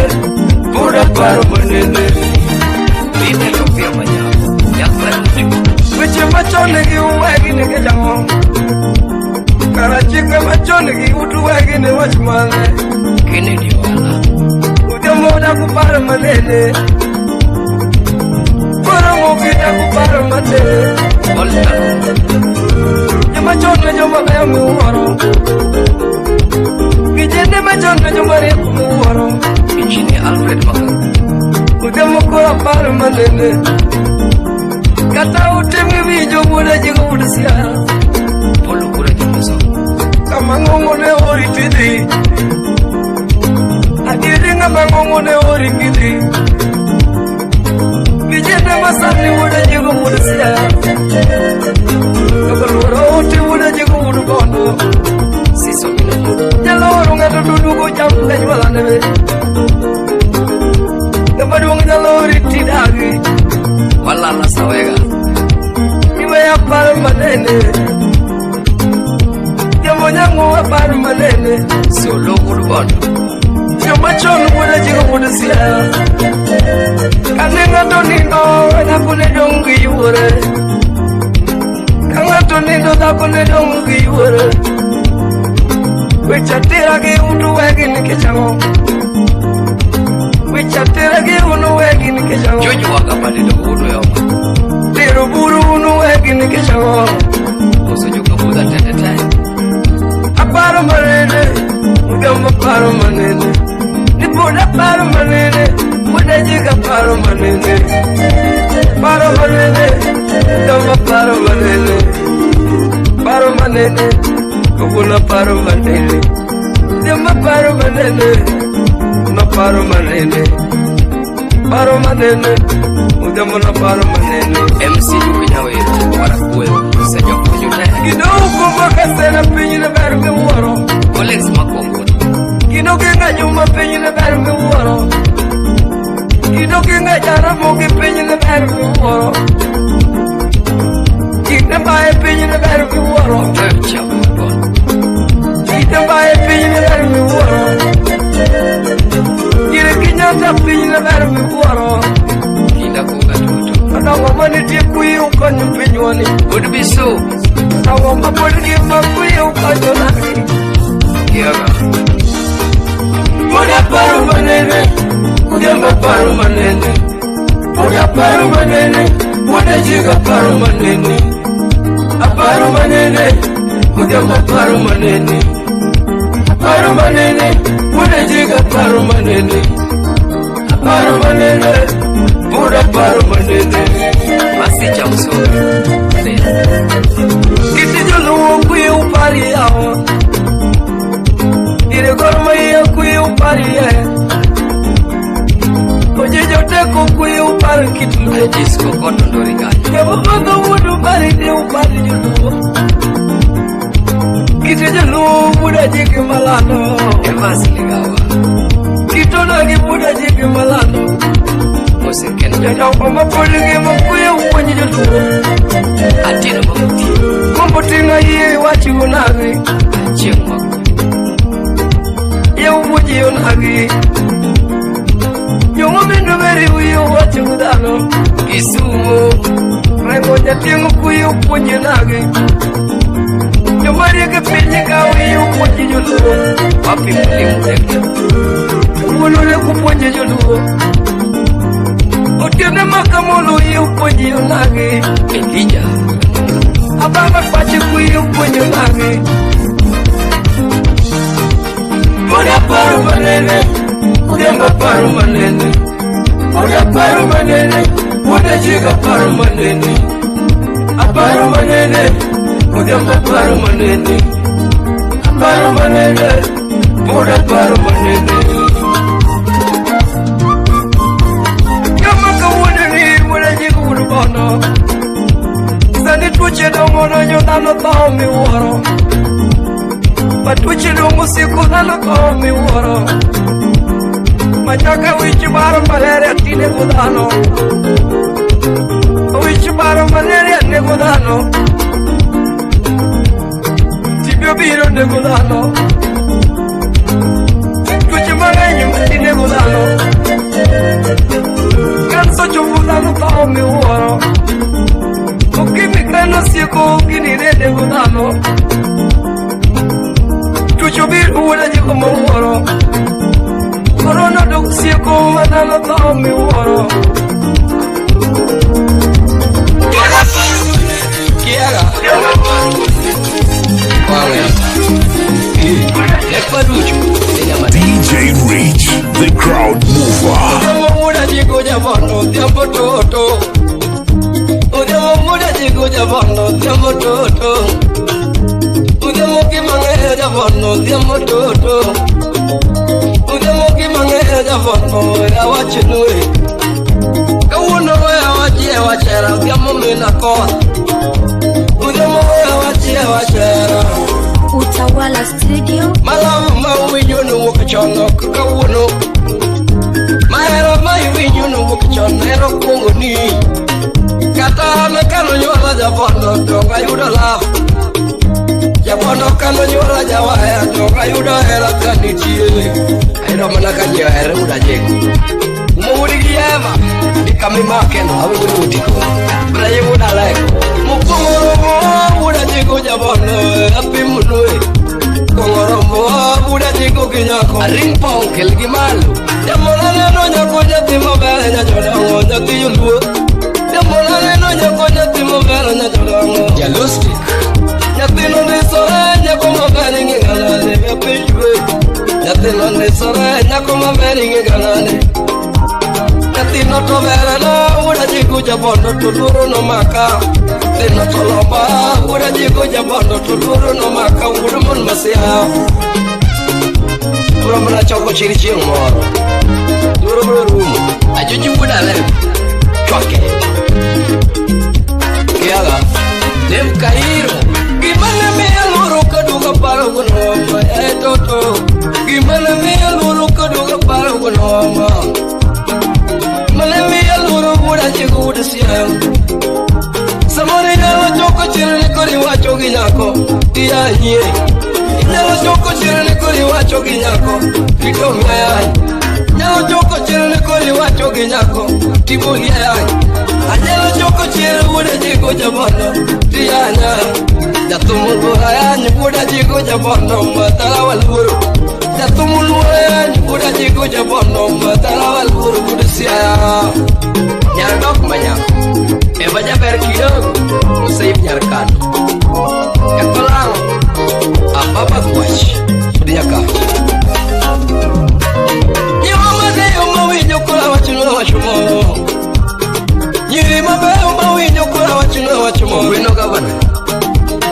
buda paro manene. Mimi Lupia Manyako. Nyakwara Mjiko. Weche machon ne giwegi nikech ang'o? Kara chike machon gi utu wegi ne wach mane. Kennedy Wala. Odhiambo dak uparo manene. Koro mogi dak uparo matene. Walter. Joma chon ne joma beyo miwuoro. Vijende machon ne joma riek miwuoro. Engineer Alfred Maka. Odhiambo koro aparo manene. Kata ute miwinjo wuod Ajigo wuod Siaya. Paul Okura Jameson. Kama ng'ongo ne ori tidhi. Adieri ng'ama ng'ongo ne ori kidhi. Vijende masani wuod Ajigo wuod Siaya. Jokoluoro ute wuod Ajigo wuod Bondo. Siso Minamud. Nyalo oro ng'ato to duogo cham kanyuolane be. Ng'ama duong' nyalo ori tidagi. Walala Sawega. Iweya aparo manene. Jamo nyango aparo manene. Solo wuod Bondo. Joma chon wuod Ajigo wuod Siaya. Kane ng'ato nindo dhako ne dong' gi yuore. Ka ng'ato nindo dhako ne dong' gi yuore. Weche atera gi utu wegi nikech ang'o? Weche atera gi unu wegi nikech ang'o? George Waga Padido wuod Uyoma. Tero buru unu wegi nikech ang'o? Koso joka Budha tete te. Aparo manene, Odhiambo aparo manene. Ni pod aparo manene, wuod Ajigo aparo manene. Paro manene, Odhiambo aparo manene. Paro manene, kawuono aparo manene. Odhiambo aparo manene, naparo manene. Paro manene, Odhiambo naparo manene. MC Duke Nyawira. Warakuwe. Osejopuonjo te. Gidouko makasena piny ne ber miwuoro. Collins Makongo. Gido kinga juma piny ne ber miwuoro. Gido kinga Jaramogi piny ne ber miwuoro. Kinde bae piny ne ber miwuoro. Joel Chama wuod Bondo. Kinde bae piny ne ber miwuoro. Gire Kenyatta piny ne ber miwuoro. Kinda Kuga Toto. Odongo manitie kuyi ukonyo pinywani. Wuod Bisu. Odongo mapod ngima kuyi ukonyo nagi. Kiaga. Pod aparo manene, Odhiambo aparo manene. Pod aparo manene, wuod Ajigo aparo manene. Aparo manene, Odhiambo aparo manene. Aparo manene, wuod Ajigo aparo manene. Aparo manene, pod aparo manene. Masicha Msuri. Kiti joluo kwiyo upari yawa. Dire Gor Mahia kwiyo upari ye. Oje joteko kwiyo upari kit luo. Disco Koto Ndori kanyo. Jomopodho wuod upari ne upari joluo. Kite joluo wuod Ajiki malano. Evans Ligawa. Kitono gi wuod Ajiki malano. Oseken Jodongo mapod ngima kwiyo upuonj joluo. Atieno Mamuti. Kombo ting'o yie iwach unagi. Achieng' Mako. Yie upuonj onagi. Jong'o bende beri wiye uwach dhano. Kisumu. Rengo jatieng' kuyo puonj nagi. Joma riek e piny ka wiye upuonj joluo. Wapi Mwalimu Hector. Wuon ole kupuonj joluo. Otiende makamolo wiye upuonj onagi. Elijah. Ababa pache kuyo puonj onagi. Pod aparo manene, Odhiambo aparo manene. Pod aparo manene, wuod Ajigo aparo manene. Aparo manene, Odhiambo aparo manene. Aparo manene, pod aparo manene. Kama kawuono ni wuod Ajigo wuod Bondo. Sani tuoche dongo donjo dhano tho miwuoro. Ma tuoche dongo siko dhano tho miwuoro. Manyaka wich baro malaria tinego dhano. Wich baro malaria nego dhano. TB obiro nego dhano. Tuoche mang'eny matinego dhano. Kansa chopo dhano tho miwuoro. Ukimwi kano sieko gini ne nego dhano. Bichobir wuoda jiko mowuoro. Korona dok sieko ma dhano tho miwuoro. Kiaga. Wang'e. DJ Rich, the crowd mover. Odhiambo wuoda jiko jabondo odhiambo toto. Odhiambo wuoda jiko jabondo odhiambo toto. Odhiambo kimang'eyo jabondo odhiambo toto. Odhiambo kimang'eyo jabondo awachnu e. Kawuono we awachie wachera odhiambo mina koth. Odhiambo we awachie wachera. Utawala Studio. Malamu ma uwinjo nowuok chon ok kawuono. Mahero ma iwinjo nowuok chon hero kuongo ni. Kata an kanonyuola jabondo to ok ayudo love. Jabondo kanonyuola jawaya to ok ayudo hera ka nitie. Ayudo mana ka ji ohere wuod Ajeko. Uma wuod gi Eva, ni kama imakeno, awe wuod Otiko. Braye wuod Aleko. Mokwongo romo wuod Ajeko jabondo apimonu e. Kuongo romo wuod Ajeko gi nyako. Aring pong kel gi malo. Jamola neno nyako nyathi maber nyajodongo nyathi joluo. Jamola neno nyako nyathi maber nyajodongo. Jalustik. Nyathino ndisore nyako maber ing'e galane apenjwe. Nyathino ndisore nyako maber ing'e galane. Nyathino to berana wuod Ajeko jabondo to luoro nomaka. Nyathino to lomba wuod Ajeko jabondo to luoro nomaka wuod mon masia. Bro mana choko chiri chieng' moro. Luoro bro rumo. Ajoji wuod Aleko. Chwake. Kiaga. Dem Kairo. Gima ne miyo luoro kaduogo paro gonoma e toto. Gima ne miyo luoro kaduogo paro gonoma. Mane miyo luoro wuod Ajeko wuod Siaya. Samoro inyalo choko chirni koro iwacho gi nyako tiyanyie. Inyalo choko chirni koro iwacho gi nyako titong' ayany. Inyalo choko chirni koro iwacho gi nyako tiboli ayany. Anyalo choko chir wuod Ajeko jabondo tiyanya. Jathum oluoro ayany wuod Ajeko jabondo madala waluoro. Jathum oluoro ayany wuod Ajeko jabondo madala waluoro wuod Siaya. Nyar dok manyako. Eva jaber kidogo. Musaib nyar Kano. Yakolang'o. Ababa Kwach. Wuod Nyakach. Nyiwa mabeyo mawinjo koro awachnu wach moro. Nyiri mabeyo mawinjo koro awachnu wach moro. Ogweno gavana.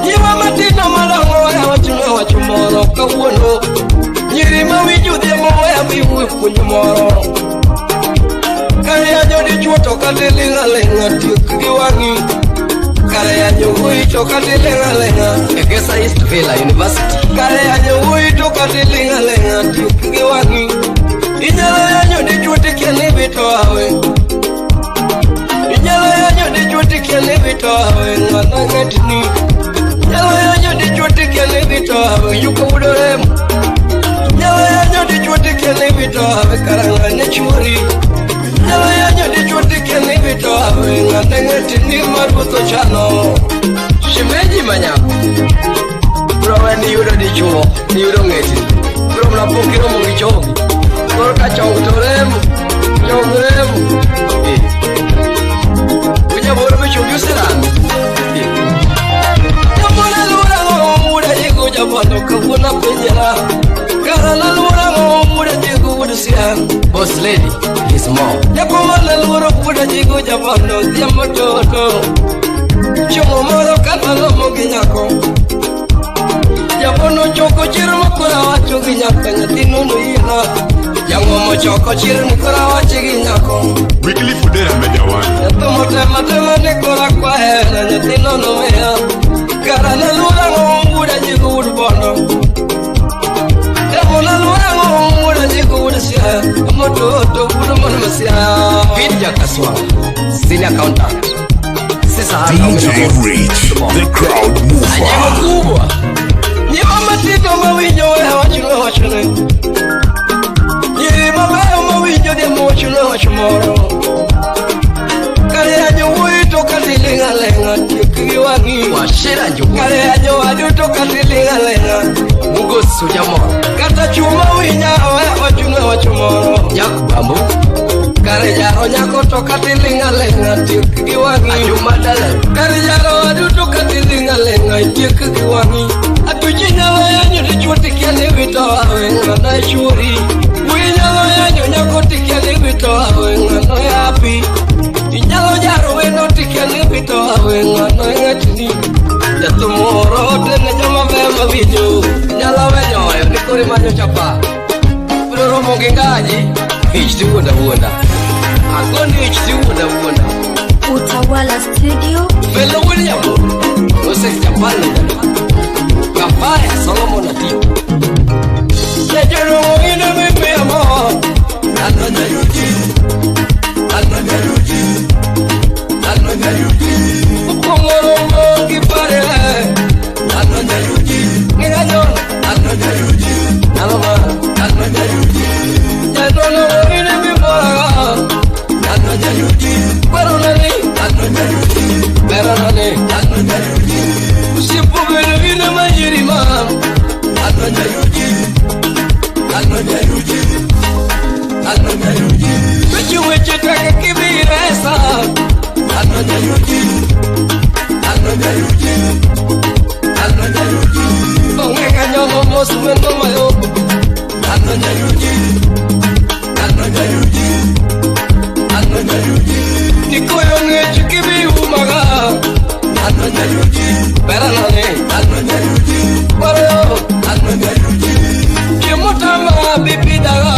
Nyiwa matindo madongo we awachnu wach moro kawuono. Nyiri mawinjo odhiambo we amiu puonj moro. Kare yanyo dichuo to kata iling' aling'a tiek gi wang'i. Kare yanyo wuoyi to kata iling' aling'a. Egesa East Villa University. Kare yanyo wuoyi to kata iling' aling'a tiek gi wang'i. Inyalo yanyo dichuo tikia ni wito awe. Inyalo yanyo dichuo tikia ni wito awe ng'ana ng'atni. Inyalo yanyo dichuo tikia ni wito awe yuko wuod Oremo. Inyalo yanyo dichuo tikia ni wito awe kara ng'ane chuori. Inyalo yanyo dichuo tikia ni wito awe ng'ane ng'atni mar ruoth ochano. Shemeji manyako. Bro we ni yudo dichuo, ni yudo ng'eti. Bro mana pok iromo gi chogi. Koro ka chong to remo, chong remo. Ujaboro be chogi oserami. Jamola luora ng'o wuod Ajeko jabondo kawuono apenjera. Kara naluoro ang'o wuod Ajeko wuod Siaya. Boss lady, his mom. Jakoma naluoro wuod Ajeko jabondo odhiambo toto. Chieng' moro kanalomo gi nyako. Jabondo choko chir makoro awacho gi nyako nyathino noyiena. Jang'omo choko chir ni koro awacho gi nyako. Weekly Fudera Media One. Nyathi motema tema ni koro akwahera nyathino nomiya. Kara naluoro ang'o wuod Ajeko wuod Bondo. Jabondo naluoro ang'o wuod Ajeko wuod Siaya. Mototo wuod mon ma Siaya. Pete Jakaswa, senior accountant. Sisa DJ Rich, the crowd Ajeko mover. kubwa. Nyiwa matindo mawinjo we awachnu wachne. Nyiri mabeyo mawinjo dhiambo wachnu wach moro. Kare yanyo wuoyi to kata iling' aling'a tiek gi wang'i. Washira Njugu. Kare yanyo wadu to kata iling' aling'a Mgoso jamor. Kata chuma winya owe wachune wach moro. Nyak bambo. Kare jaro nyako to kata iling' aling'a tiek gi wang'i. Ajuma dala. Kare jaro aduto kata iling' aling'a tiek gi wang'i. Atuchi nyalo yanyo dichuo tikia ni wito awe ng'ano chwori. Wuoyi nyalo yanyo nyako tikia ni wito awe ng'ano yapi. Inyalo jaro wendo tikia ni wito awe ng'ano ng'atni. Jathum moro tene joma beyo mawinjo. Nyalo wenyoyo ni koro imanyo chapa. Biro romo gi ngaji. Ich dhi wuonda wuonda. Agoni ich dhi wuonda wuonda. Utawala Studio. Felo William. Moses Chapalo. Kafaya Solomon Atito. Jajurumo ine mimiya mo. Okwongo romo gi pare. Ng'anyo. Nyalo ma. Jadolo ine mimora. Kwero nani. Bero nani. Osiepo bedo ine mayiri ma. Weche weche tek kibiresa. Onge kanyomo mos wendo mayo. Nikoyo ng'ech kibiumaga. Bero nani. Kwero. Chiemo tama bibidaga.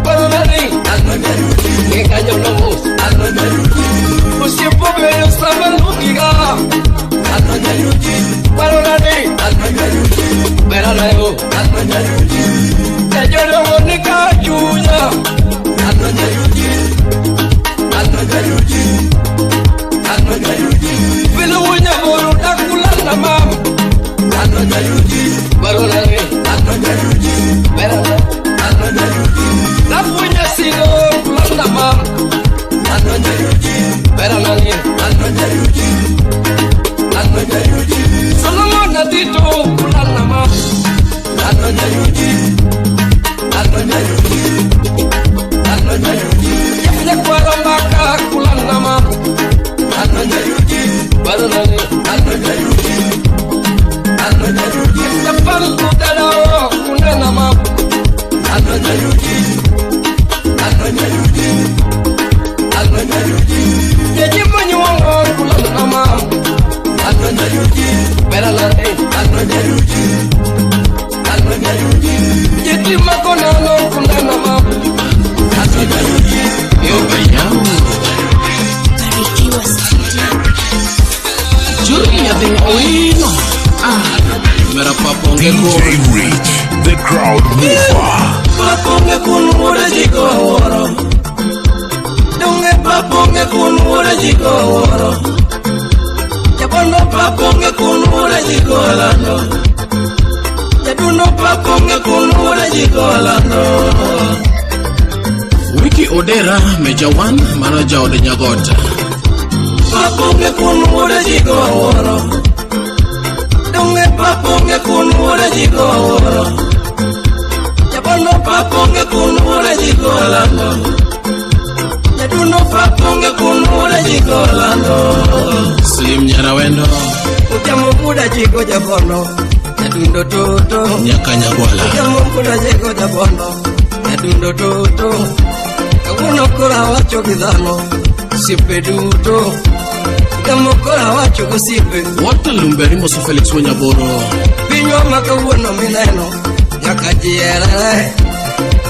Kwero nani. Ng'e kanyono mos. Osiepo bedo sama lugiga. Kwero nani. Bero nayo. Jajodongo ni ka chunya. Vile wunyaboro dakulanda mam. Kwero nani. Bero nani. Nafunya sino kulanda mam. Bero nani. Solomon Atito kulanda mam. Yafunya kwaro mbaka kulanda mam. Bero nani. Stefan Kudalao kunena mam. Jeji manyuongo kulanda mam. Bero nani. Jeti makonano kunena mam. Barikiwa Studio. Julia the Owino. Ah, mera paponge DJ ko. Rich, the crowd mover. Paponge kun wuoda jigo wuoro. Donge paponge kun wuoda jigo wuoro. Jabondo paponge kun wuoda jigo lando. Jadundo paponge kun wuoda jigo lando. Wiki Odera, Meja 1, mano jaod Nyagot. Paponge kun wuoda jigo wuoro. Donge paponge kun wuoda jigo wuoro. Jabondo paponge kun wuoda jigo lando. Jadundo paponge kun wuoda jigo lando. Slim Nyarawendo. Odhiambo buda jigo jabondo. Jadundo toto. Nyaka Nyagwala. Odhiambo buda jigo jabondo. Jadundo toto. Kawuono koro awacho gi dhano. Osiepe duto. Odhiambo koro awacho gosiepe. Walter Lumberi Moso Felix Wanyaboro. Pinywa ma kawuono mineno nyaka ji herere.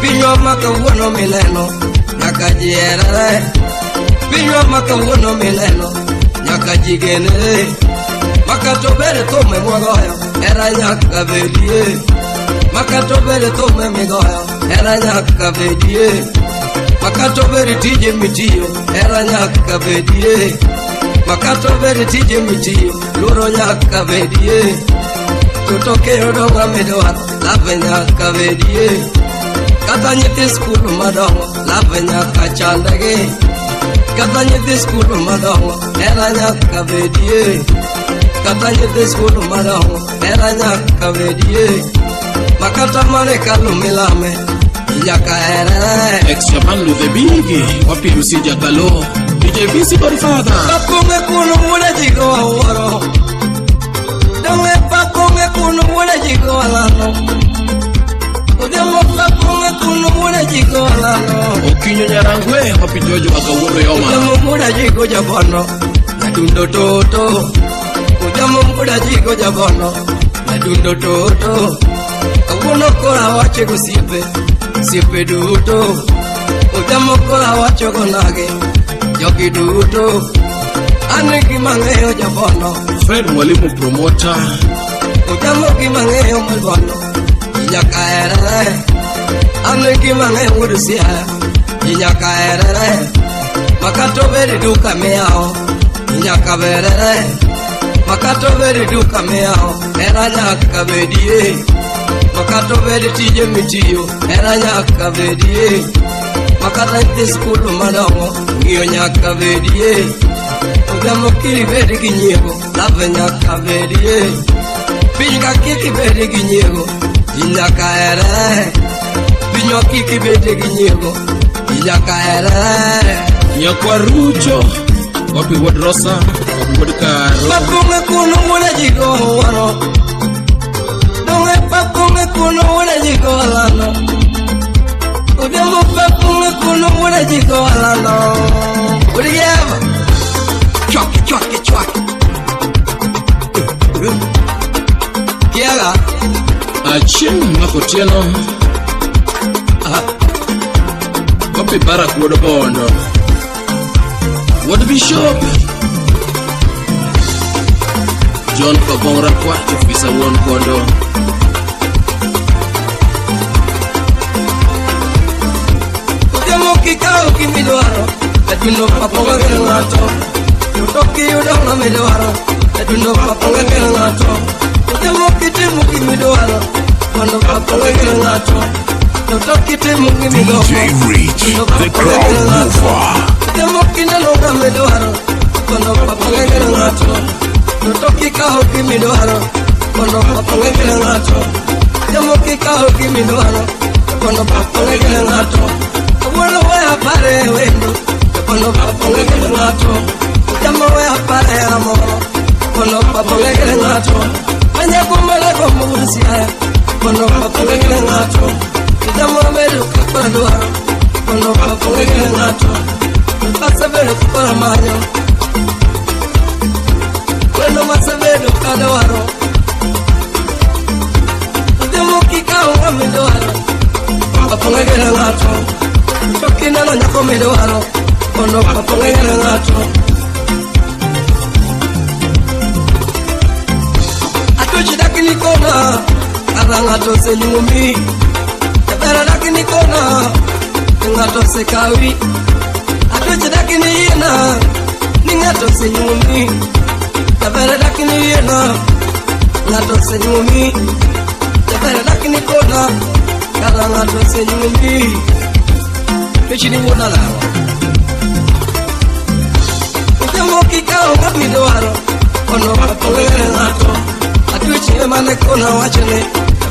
Pinywa ma kawuono mineno nyaka ji herere. Pinywa ma kawuono mineno nyaka ji genere. Makato bere thum mwagoyo hera nyaka bedie. Makato bere thum migoyo hera nyaka bedie. Makato bere tije mitiyo hera nyaka bedie. Makato bere tije mitiyo luoro nyaka bedie. Tutoke odonga midwaro love nyaka bedie. Kata nyithi skul madongo love nyaka chandgi. Kata nyithi skul madongo hera nyaka bedie. Makata nyithi skul madongo hera nyaka bedie. Makata mane kalo milame nyaka here. Ex Japan Ludhe Bigi, wapi MC Jakalo, DJ VC Godfather. Pakonge kuno wuoda jigo awuoro. Donge pakonge kuno wuoda jigo alano. Odhiambo pakonge kuno wuoda jigo alano. Okinyo Nyarangwe, wapi Jojo Wakawuodo Yoma. Odhiambo wuoda jigo jabono, nyadundo toto. Odhiambo wuoda jigo jabono, nyadundo toto. Kawuono koro awacho gosiepe, osiepe duto. Odhiambo koro awacho gonage, jogi duto. An gima ng'eyo jabono. Fred Mwalimu Promoter. Odhiambo gima ng'eyo malbono, ji nyaka herere. An gima ng'eyo wuod Siaya, ji nyaka herere. Makata obed duka miyawo, ji nyaka berere. Makata obed duka miyawo, hera nyaka bedie. Makata obed tije mitiyo, hera nyaka bedie. Makata nyithi skul madongo, ng'iyo nyaka bedie. Odhiambo kik ibed gi nyiego, love nyaka bedie. Piny ka kik ibed gi nyiego, ji nyaka herre. Pinywa kik ibed gi nyiego, ji nyaka herre. Nyakwa Rucho, wapi wuod Rosa, wapi wuod Karo. Pakonge kuno wuoda jigo awuoro. Donge pakonge kuno wuoda jigo alano. Odhiambo pakonge kuno wuoda jigo alano. Odiema. Chwaki chwaki chwaki. Kiaga. Achieng' Makotieno. Wapi Barak wuod Bondo. Wuod Bishop. John Kobong Rakwach, ofisa wuon Kondo. Odhiambo kikawo gimidwaro, adundo paponge gi ng'ato. To kiyudo ng'amidwaro, adundo paponge gi ng'ato. Odhiambo kitimo gimidwaro, mondo paponge gi ng'ato. To kitimo gimidwaro, DJ Rich, the crowd mover. Odhiambo kineno ng'amidwaro, mondo paponge gi ng'ato. To kikawo gimidwaro, mondo paponge gi ng'ato. Odhiambo kikawo gimidwaro, mondo paponge gi ng'ato. Awuono we apare wendo, mondo paponge gi ng'ato. Odhiambo we apare hera moro, mondo paponge gi ng'ato. Anyako mana gombo wuod Siaya, mondo paponge gi ng'ato. Odhiambo abedo kaka adwaro, mondo paponge gi ng'ato. Asebedo kaka amanyo, wendo masebedo kadwaro. Odhiambo kikawo ng'amidwaro, paponge gi ng'ato. To kineno nyako midwaro, mondo paponge gi ng'ato. Atuchi dakni kona, kara ng'ato osenyuomi. Jabera dakni kona, ng'ato osekawi. Atuchi dakni yiena, ni ng'ato osenyuomi. Jabera dakni yiena, ng'ato osenyuomi. Jabera dakni kona, kara ng'ato osenyuomi. Pechi ni wuon alawa. Odhiambo kikawo ng'amidwaro, mondo paponge gi ng'ato. Atuchi ema ne kona wachne,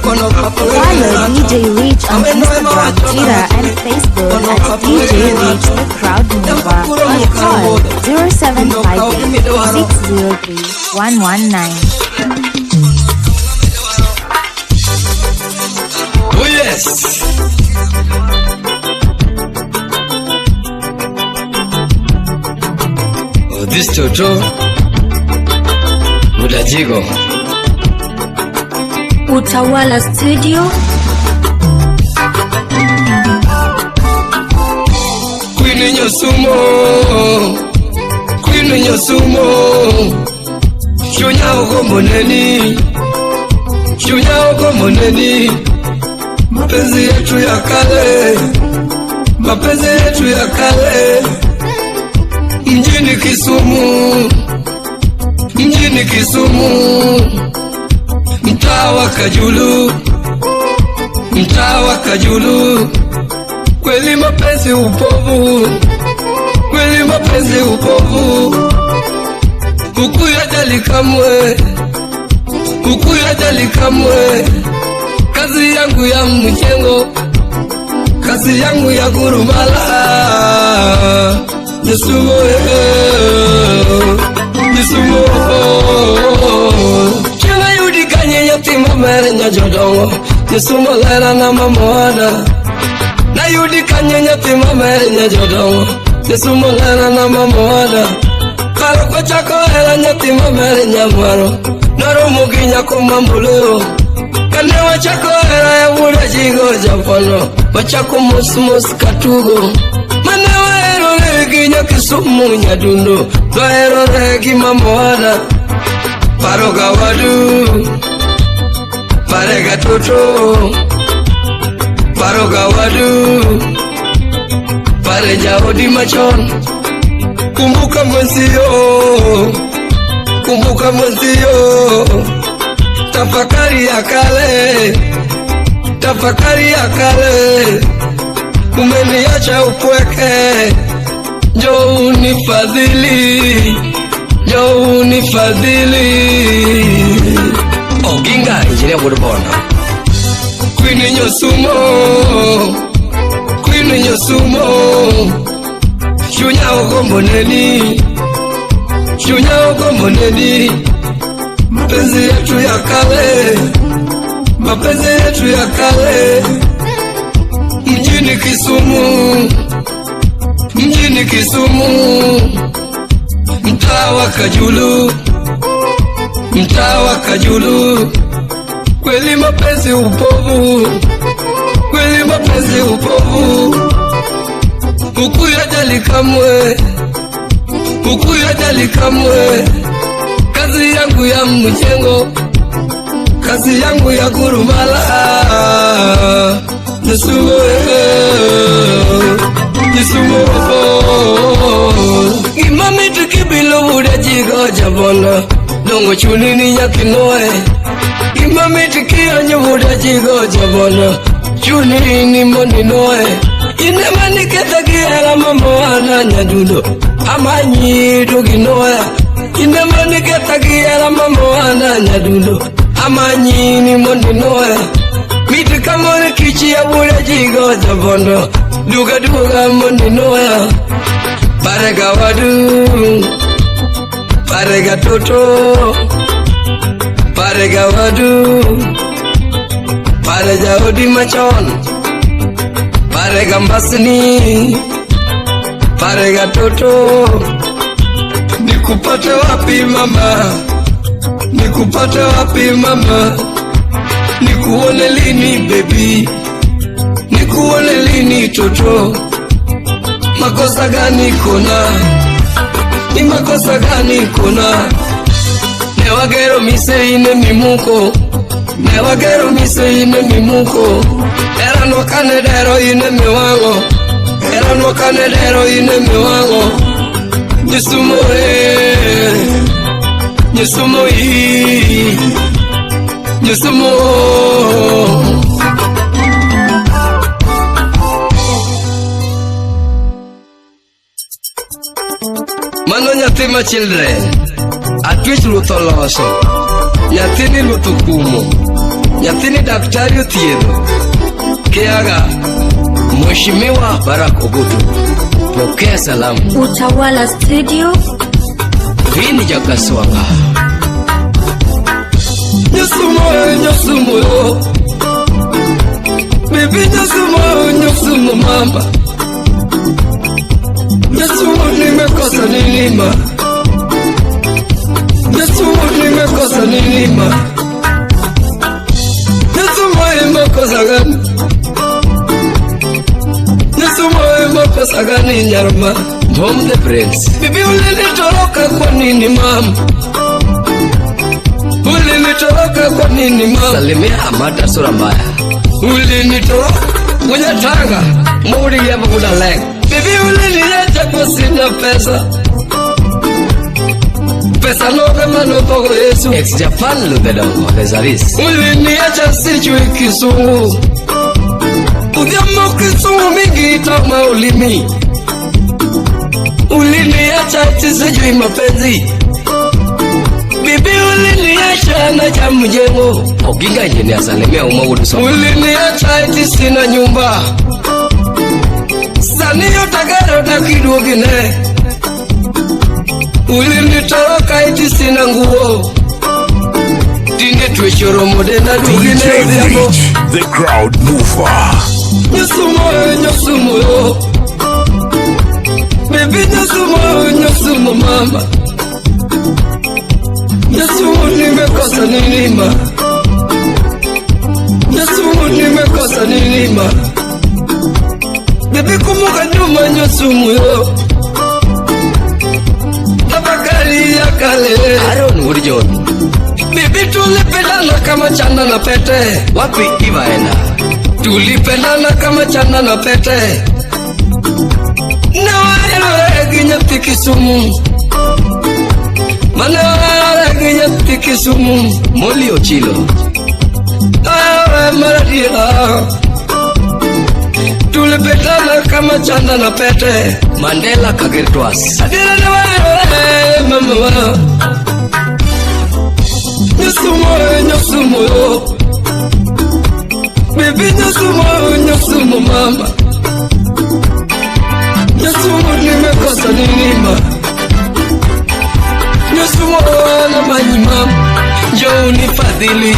mondo paponge gi Follow ng'ato. DJ Rich on Instagram, Twitter, and Facebook at DJ Rich the Crowd Mover or call 0758 603 119. Oh yes. Oh, this Toto Mudajigo. Utawala Studio. Queen Nyosumo, Queen Nyosumo, Chunya ogomoneni, Chunya ogomoneni, mapenzi yetu ya kale, mapenzi yetu ya kale, mjini Kisumu, mjini Kisumu, mtaa wa Kajulu, mtaa wa Kajulu. Kweli mapenzi upovu, kweli mapenzi upovu. Huku kamwe, huku kamwe. Kazi yangu ya mjengo, kazi yangu ya kurumala. Nisumo, nisumo. Chana yudi kanye nyathi maber nyajodongo, nisumo lera na mamwana. Na yudi kanye nyathi maber nyajodongo, nisumo lera na mamwana. Karo kochako hera nyathi maber nyamwaro, noromo gi nyako mambuleo. Kane wachako hera ya wuoda jigo japono, wachako mos mos katugo. Mane waherore gi nyakisumu nyadundo, twaherore gi mamwana. Paro ga wadu, pare ga toto. Paro ga wadu, pare jaodi machon. Kumbuka mwenzio, kumbuka mwenzio. Tafakari ya kale, tafakari ya kale. Umeniacha upweke, njoo unifadhili, njoo unifadhili. Oginga Engineer Woodbona. Queen Nyosumo, Queen Nyosumo. Chunya ogombo neni, chunya ogombo neni. Mapenzi yetu ya kale, mapenzi yetu ya kale. Mjini Kisumu, mjini Kisumu. Mtaa wa Kajulu, mtaa wa Kajulu. Kweli mapenzi upovu, kweli mapenzi upovu. Huku yajali kamwe, huku yajali kamwe. Kazi yangu ya mjengo, kazi yangu ya kurumala. Nisumo, nisumo. Gima mit kibilo wuoda jigo jabondo, dongo chuni ni nyakinoe. Gima mit kionyo wuoda jigo jabondo, chuni ni mondinoe. Ine maniketha gi hera mamwana nyadundo, amanyi to ginoya. Ine maniketha gi hera mamwana nyadundo, amanyi ni mondinoya. Mit kamor kichi ya wuoda jigo jabondo, duga duga mondinoya. Parega wadu, parega toto. Parega wadu, pare jaodi machon. Parega mbasni, parega toto. Nikupate wapi mama, nikupate wapi mama. Nikuone lini baby, nikuone lini toto. Makosa gani kona, ni makosa gani kona. Newagero mise ine mimuko, newagero mise ine mimuko. Era no kanedero ine miwango, era no kanedero ine miwango. Nisumo e, nisumo i, nisumo. Mano nyathi ma children, atwech ruoth oloso. Nyathini ruoth okumo, nyathini daktari othiedho. Kiaga, Mheshimiwa Barack Ogutu, pokea salamu. Utawala Studio. Vini Jakaswanga. Nyosumo, nyosumo yo. Bibi nyosumo, nyosumo mama. Nyosumo nimekosa nini ma? Nyosumo nimekosa nini ma? Nyosumo imekosa gani? Nyosumo imekosa gani nyarma? Mom the Prince. Bibi ulinitoroka kwa nini mama? Ulinitoroka kwa nini mama? Salimia Amata sura mbaya. Ulinitoroka kuja Tanga, muri hapa kuna leg. Bibi uliniacha kwa sina pesa. Pesa noga mano togo Yesu. Ex Japan Lubedongo Lezaris. Uliniacha sijui Kizungu. Udhiambo Kizungu mingi tama ulimi. Uliniacha eti sijui mapenzi. Uliniacha na cha mjengo. Oginga engineer salimia uma wuod Soma. Uliniacha eti sina nyumba. Sani utagero takiduogine. Ulinitoroka eti sina nguo. Tinde twech oromo denda duogine DJ odhiambo. Rich, the crowd mover. Nyosumo, nyosumo yo. Baby nyosumo, nyosumo mama. Nyosumo nimekosa nini ma? Nyosumo nimekosa nini ma? Baby kumbuka nyuma nyosumo yo. Tafakari ya kale. Aaron wuod John. Baby tulipendana kama chanda na pete. Wapi Ivaena? Tulipendana kama chanda na pete. Ne waherore gi nyathi Kisumu. Mane waherore gi nyathi Kisumu. Molly Ochilo. Awe maradiera. Tulipendana kama chanda na pete. Mandela Kager Twas. Adiera ne waherore mama. Nyosumo, nyosumo yo. Baby nyosumo, nyosumo mama. Nyosumo nimekosa nini ma? Nyosumo na manyi mama. Njoo unifadhili.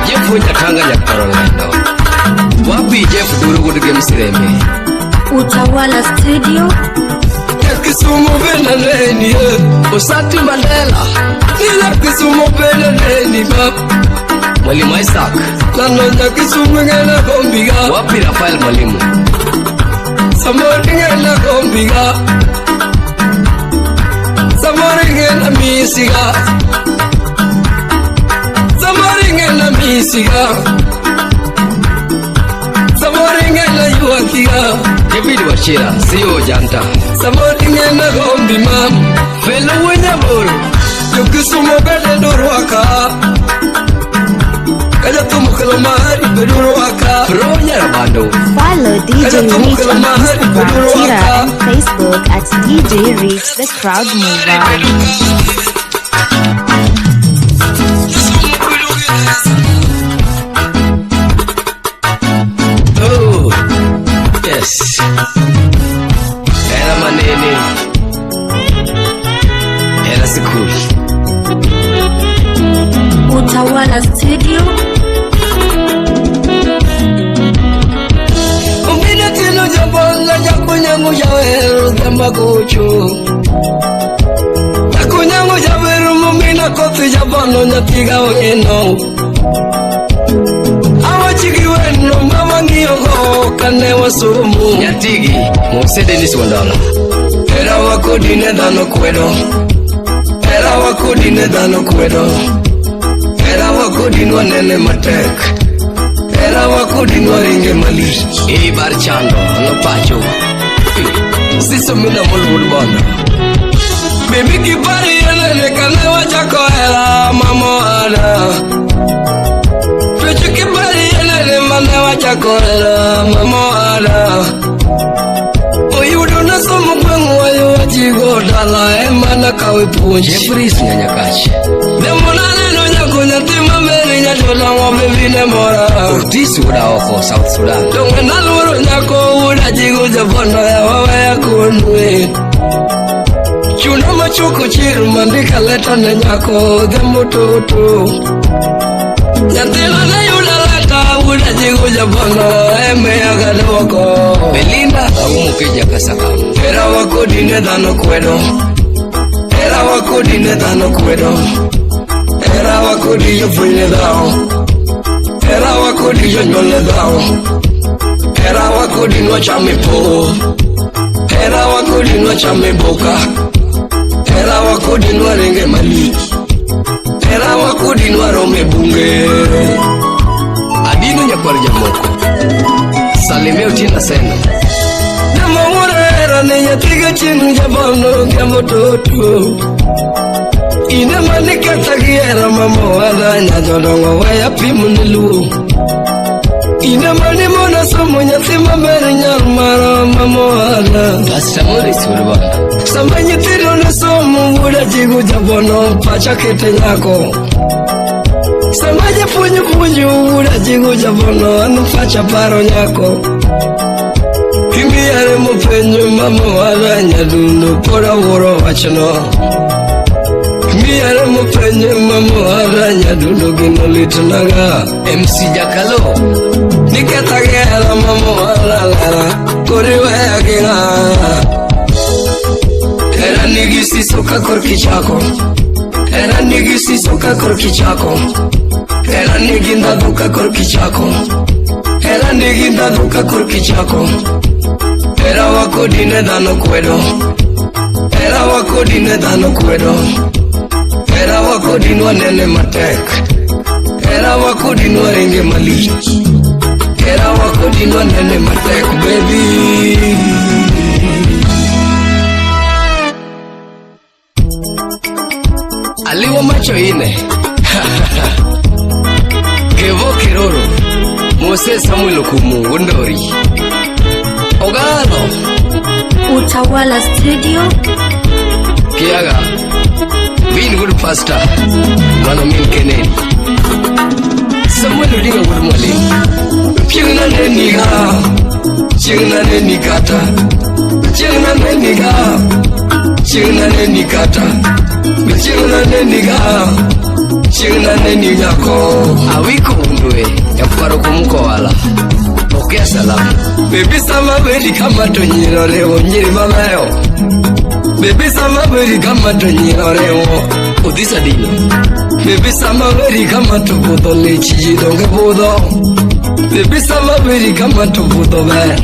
Jeff Nyakanga Nyakarolendo. Wapi Jeff Duru wuod Games Reme? Utawala Studio. Ya Kisumu bena neni Osati Mandela. Ya Kisumu bena neni mama. Mwalimu Isaac. Nano ya Kisumu ngena kombiga. Wapi Rafael Mwalimu? Samori ngena kombiga. Samori ngena misiga. Samori ngena misiga. Samori ngena yuakiga. David Wachira, CEO Janta. Samori ngena kombi mam. Felo Wenyaboro. Jo Kisumu bende dorwaka. Kaja tumukelo mahari bedurwaka. Pro Nyarabando. Follow DJ Rich on Instagram, Twitter, and Facebook at DJ Rich the Crowd Mover. Oh, yes. Era manene. Era sikul. Utawala Studio. Umina tino jabonga jakunyangu jaweru dhamakuchu. Jakunyangu jaweru mumina kofi jabono nyatiga weno. Awachigi weno mama ngiyogo kane wasumu. Nyatigi, Mose Dennis Wandala. Era wakodi ne dhano kwedo. Era wakodi ne dhano kwedo. Era wakodi nwanene matek. Era wakodi nwaringe malich. E bar chando, no pacho. Siso mina mol wuod bondo. Baby kipari yenene kane wachako hera mamo ada. Tucho kipari yenene mane wachako hera mamo ada. Oyudo na somo gweng' wayo wajigo dala ema nakawe puonj. Jeffries Nyanyakach. Demo naneno nyako nyathi mameri nyajolang'o baby ne mora. Ortiz wuod Aoko, South Sudan. Donge naluoro nyako wuod ajigo jabondo yawa weya kondwe. Chuno machuko chir mandika leta ne nyako odhiambo toto. Nyathino ne yudo leta wuod ajigo jabondo emiya gaduoko. Belinda Aumo Keja Kasaka. Hera wakodi ne dhano kwedo. Hera wakodi ne dhano kwedo. Hera wakodi jopuonj ne dhawo. Hera wakodi jonyuol ne dhawo. Hera wakodi nwachame po. Hera wakodi nwachame boka. Hera wakodi nwaringe malich. Hera wakodi nwarome bunge. Adino nyakwar jamoko. Salimia Otieno Seno. Demo wuoro ne nyathiga chieng' jabondo odhiambo toto. Ine mane ketha gi hera mama owada nyajodongo weya pimo ne luo. Ine mane mona somo nyathi maber nyar mara mamoana. Pastor Morris Urubanda. Sama nyithindo ne somo wuoda jigo jabono pacha kete nyako. Sama japuonj puonjo wuoda jigo jabono an pacha paro nyako. Imiyare mopenjo mama wala nyadundo pod awuoro wachno. Miyare mopenjo mama wala nyadundo gino litnaga. MC Jakalo. Niketha gihera mama wala lela koro iweya gi ng'a. Hera nigi siso ka korki chako. Hera nigi siso ka korki chako. Hera nigi ndhadhu ka korki chako. Hera nigi ndhadhu ka korki chako. Hera wa kodi ne dhano kwedo. Hera wa kodi ne dhano kwedo. Hera wa kodi nwanene matek. Hera wa kodi nwaringe malich. Hera wa kodi nwanene matek baby. Aliwa macho ine. Kevo Kiroro. Mose Samuel Okumu Wundori. Ogalo. Utawala Studio. Kiaga. Vin good pastor. Mano min Kennedy. Samuel Odinga wuod Mwalimu. Chieng' naneniga, chieng' naneni kata, chieng' naneniga, chieng' naneni kata, chieng' naneniga, chieng' naneni nyako. Awiko Undwe. Nyakwaro Kumukowala. Pokea salamu. Baby sama bedi kama to nyiro rewo nyiri mabeyo. Baby sama bedi kama to nyiro rewo. Odhisa Dino. Baby sama bedi kama to budho lich ji donge budho. Baby sama bedi kama to budho ber.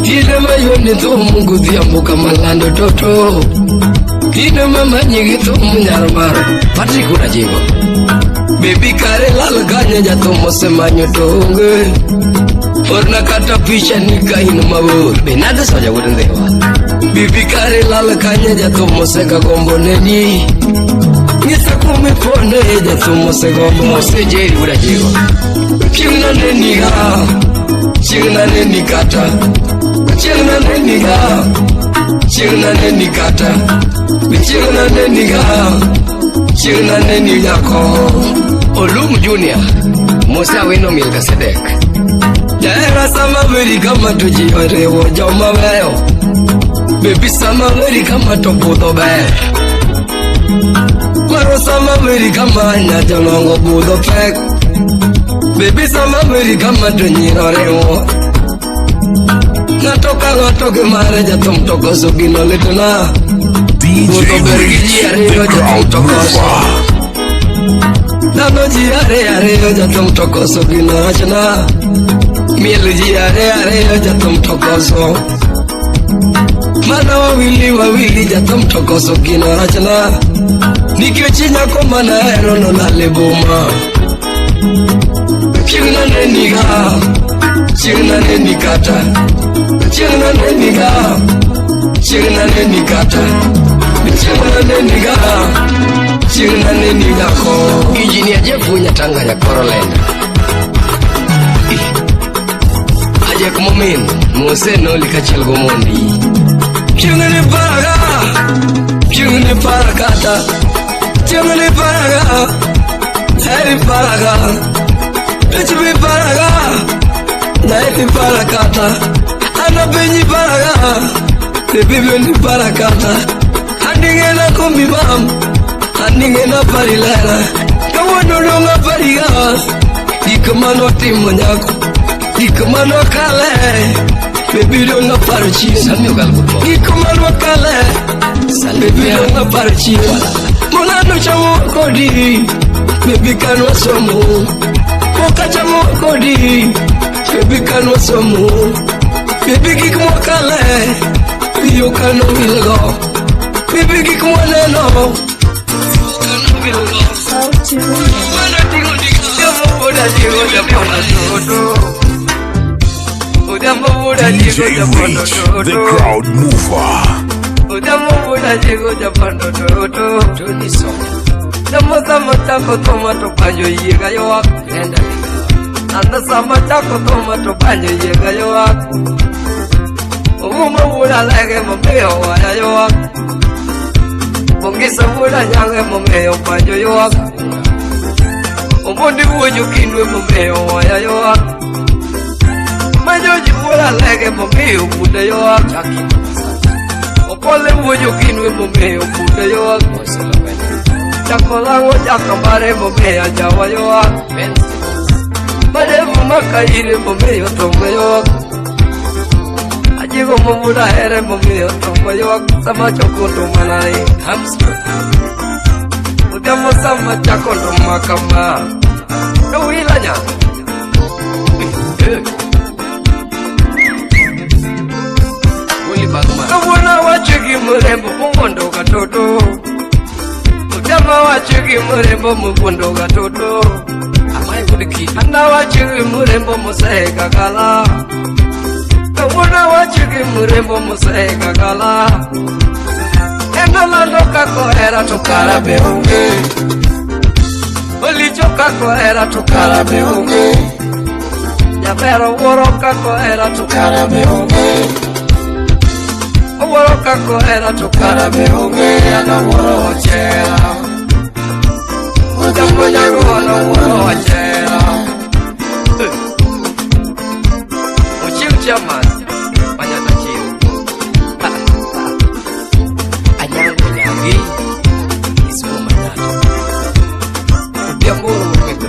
Kinde mayuone thum godhiambo kama lando toto. Kinde mamanyi gi thum nyar mar Patrick Unajigo. Baby kare lal kanye jathum osemanyo to onge. Orna kata picha ni ka in mabor. Benado Soja wuod Ndhiwa. Bibi kare lal kanye jathum osega gombo neni. Nyisa kumiponde jathum osegombo. Mose Jerry wuod Ajigo. Chieng' naneniga, chieng' naneni kata, chieng' naneniga, chieng' naneni kata, chieng' naneniga, chieng' naneni nyako. Olum Junior. Mose Awino Melkisedek. Jahera sama bedi kama to ji oriwo joma beyo. Baby sama bedi kama to budho ber. Maro sama bedi kama nyajalongo budho pek. Baby sama bedi kama to nyiro riwo. Ng'ato ka ng'ato gi mare jathum to koso gino litna. DJ Budho ber gi Rich, ji ariyo the jathum crowd to koso. mover. Dhano ji ariyo ariyo jathum to koso gino rachna. Miel ji ariyo ariyo jathum to koso. Mana wawili wawili jathum to koso gino rachna. Nikech nyako manahero nolal e boma. Chieng' naneniga, chieng' naneni kata, chieng' naneniga, chieng' naneni kata, chieng' naneniga, chieng' naneni nyako. Engineer Jeff Wunyatanga Nyakoro Lenda. Ajek Momin, Mose Noli kaachiel gomondi. Chieng' ni paraga, chieng' ni parakata, chieng' ni paraga, heri paraga, HB paraga, naiti parakata, anapenyi paraga, baby ni parakata, andingena kombi mam, andingena parilera, kawuono donga pariga, gik manotimo nyako, gik manokale, baby donga paro chien. Samuel Galgubo. Gik manokale, baby donga paro chien. Monano chamo kodi, baby kanwa somo. Moka chamo kodi, baby kanwa somo. Baby gik mokale, wiyo kano wilgo. Baby gik mwaneno, wiyo kano wilgo. Mano ting'o diga, wuoda jigo japono toto. Odhiambo wuoda DJ jigo japono Rich, the toto. crowd mover. Odhiambo wuoda jigo japono toto. Tony Song. Samo samo chako thuma to panjo yiega ywak. Brenda Linga. An sama chako thuma to banjo yiega ywak. Oumo wuod alege momiyo waya ywak. Bongisa wuod anyange momiyo banjo ywak. Omondi wuoyo kindwe momiyo waya ywak. Majoji wuod alege momiyo bude ywak. Opole wuoyo kindwe momiyo bude ywak. Chakolango jakambare momiyo jawa ywak. Madevu makaire momiyo tombe ywak. Ajigo momuda here momiyo tombe ywak. Sama choko ndumanai Odhiambo sama chako nduma kama. Owilanya. Kawuono awacho gi mrembo momondo gatoto. Odhiambo awacho gi mrembo momondo gatoto. An awacho gi mrembo mosegagala. Kawuono awacho gi mrembo mosegagala. En olando kaka ohera to kara be onge. Olicho kaka ohera to kara be onge. Jaber owuoro kaka ohera to kara be onge. Owuoro kaka ohera to kara be onge. An owuoro ochera. Odhiambo nyago owuoro ochera. Ochiw chairman Manyata chiw. Anyango nyangi Kisumu Manyatta. Odhiambo wuod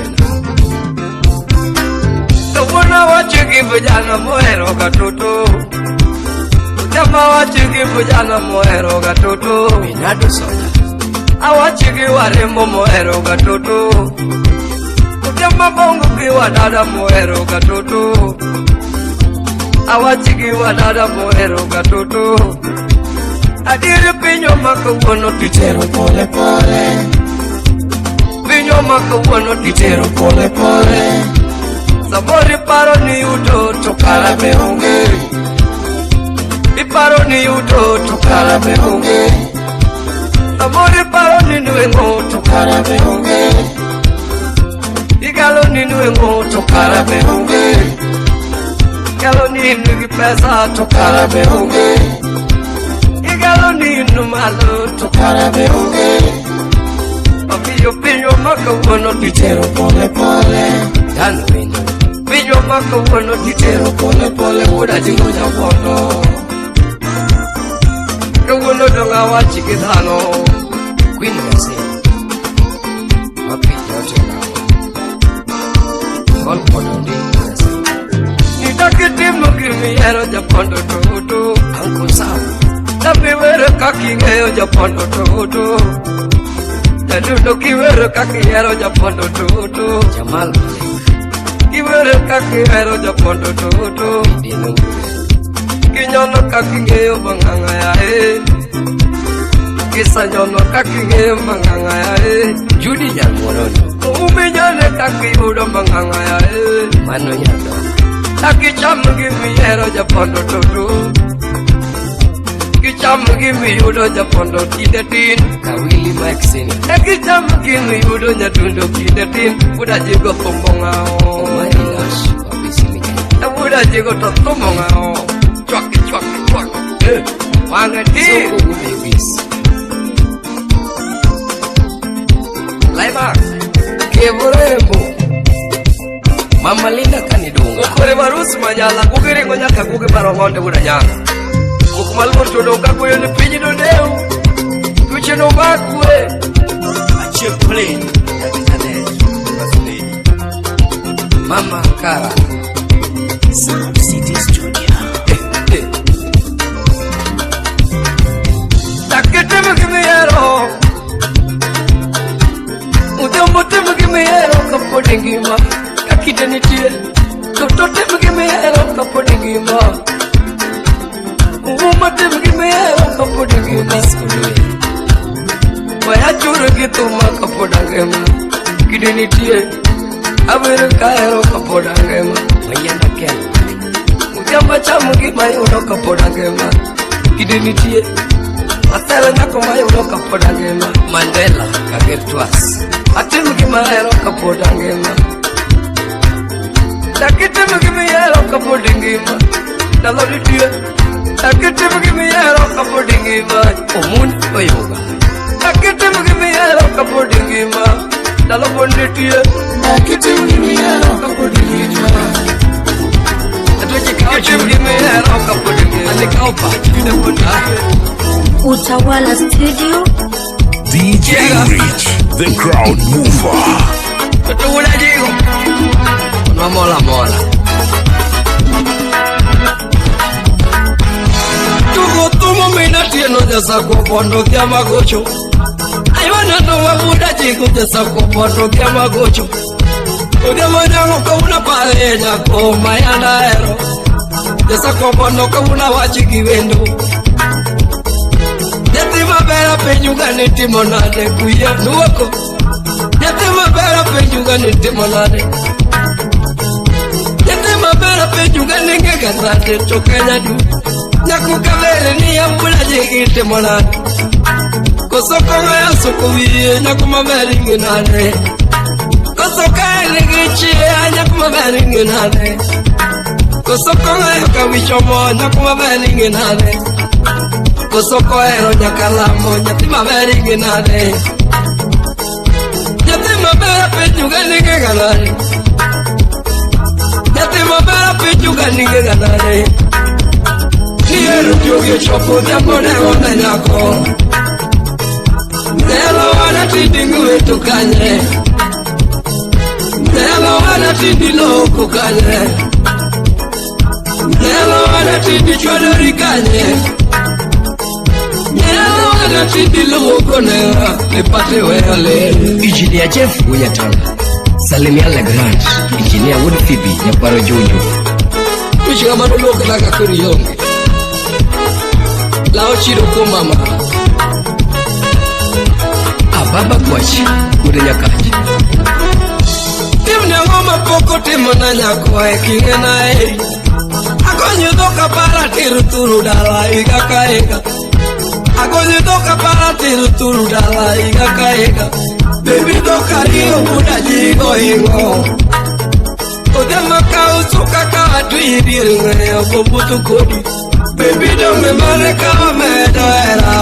Kawuono awacho gi vijana mohero gatoto. Odhiambo awacho gi vijana mohero gatoto. Bernardo Soja. Awacho gi warembo mohero gatoto. Odhiambo bongo gi wadada mohero gatoto. Awacho gi wadada mohero gatoto. Adier pinywa ma kawuono titero pole pole. Pinywa ma kawuono titero pole pole. Samoro iparo ni yuto to kara be onge. Iparo ni yuto to kara be onge. Samoro iparo ni nweng'o to kara be onge. Igalo ni nweng'o to kara be onge. Igalo ni in gi pesa to kara be onge. Igalo ni in malo to kara be onge. Omiyo pinywa ma kawuono titero pole pole. Dan winjo. Pinywa ma kawuono titero pole pole. Wuod Ajigo jabondo. Kawuono dong' awachi gi dhano. Queen Mercy. Wapi jote lao. Gol kodondi Mercy. Nidak itimo gimihero japondo toto. Uncle Sam. Dami wero kaka ing'eyo japondo toto. Jadundo kiwero kaka ihero japondo toto. Jamal Malik. Kiwero kaka ihero japondo toto. Dino Ngure. Kinyono kaka ing'eyo mang'ang'a yae. Kisanyono kaka ing'eyo mang'ang'a yae. Judy Nyalmorono. Uminyone kaka iyudo mang'ang'a yae. Mano nyado. Takicham gimihero japondo toto. Kicham gimiyudo japondo kinde tin. Kawili Mike Senior. Ekicham gimiyudo nyatundo kinde tin. Wuod Ajigo thumbo ng'awo. Omari Nash. Wapi Siminya. Wuod Ajigo to thumbo ng'awo. Chwak chwak chwak. Wang'e tin. Soko Davis. Laiba. Kevorembo. Mama Linda Kanidunga. Okore marus manyala kugiringo nyaka kugi barongonde wuod Anyango. Mok maluor to dong' ka koyo ni piny nodew. Tuoche nomakwe. Achiel plane nyaka Janet First Lady. Mama Kara. Sound City Studio. Chak itimo gimihero. Odhiambo timo gimihero kapod ingima. Ka kinde nitie. Toto timo gimihero kapod ingima. Uma timo gimihero kapod ingima. Waya chur gi thuma kapod angima. Kinde nitie. Awero kahero kapod angima. Mayienda Ken. Odhiambo achamo gima ayudo kapod angima. Kinde nitie. Asero nyako mayudo kapod angima. Mandela Kager Twas. Atim gima ahero kapod angima. Dakitim gimihero kapod ingima. Ndalo nitie. Dakitim gimihero kapod ingima. Omun oyoga. Dakitim gimihero kapod ingima. Ndalo pod nitie. Dakitim gimihero kapod ingima. Dakitim gimihero kapod ingima. Andikawo pacha. Utawala Studio. DJ Rich, the crowd mover. Tula jigo. No mola mola. Tugo tumo mina tieno jasako pondo kya magocho. Aywana no wabuda jigo jasako pondo kya magocho. Odhiambo nyango kauna pare nyako mayana ero. Jasako pondo kauna wachi giwendo. Nyathi maber apenjuga ni timo nade kuya duoko. Nyathi maber apenjuga ni timo nade. Nyathi maber apenjuga ni ngega nade to Kenya du. Nyako kabere ni ambula jigi timo nade. Koso kong'o ya soko wiye nyako maber ing'e nade. Koso kae nigi chia nyako maber ing'e nade. Koso kong'o ya kawichomo nyako maber ing'e nade. Koso kohero nyaka lamo nyathi maber ing'e nade. Nyathi maber apenjuga ni ng'ega nade. Nyathi maber apenjuga ni ng'ega nade. Nihero juogi chopo odhiambo ne one nyako. Ndelo wana tindi ng'weto kanye. Ndelo wana tindi loko kanye. Ndelo wana tindi chwadori kanye. Ndelo wana tindi loko newa nipate wele. Engineer Jeff Uyatanga. Salimia Legrand. Engineer Wood Phoebe Nyakwaro Junju. Mshikamano loko laka kuri yonge. Lao chiro ko mama. Ababa kwachi wuod Nyakachi. Timne ang'o mapok otimo na nyako e king'ena e. Agonyo dhok apara tero turu dala higa ka higa. Agonyo dhok apara tero turu dala higa ka higa. Baby dhok ariyo buda jigo ingo. Odhiambo ka usuka ka atwi dier ng'eyo bobudho kodi. Baby donge mane ka wamedo hera.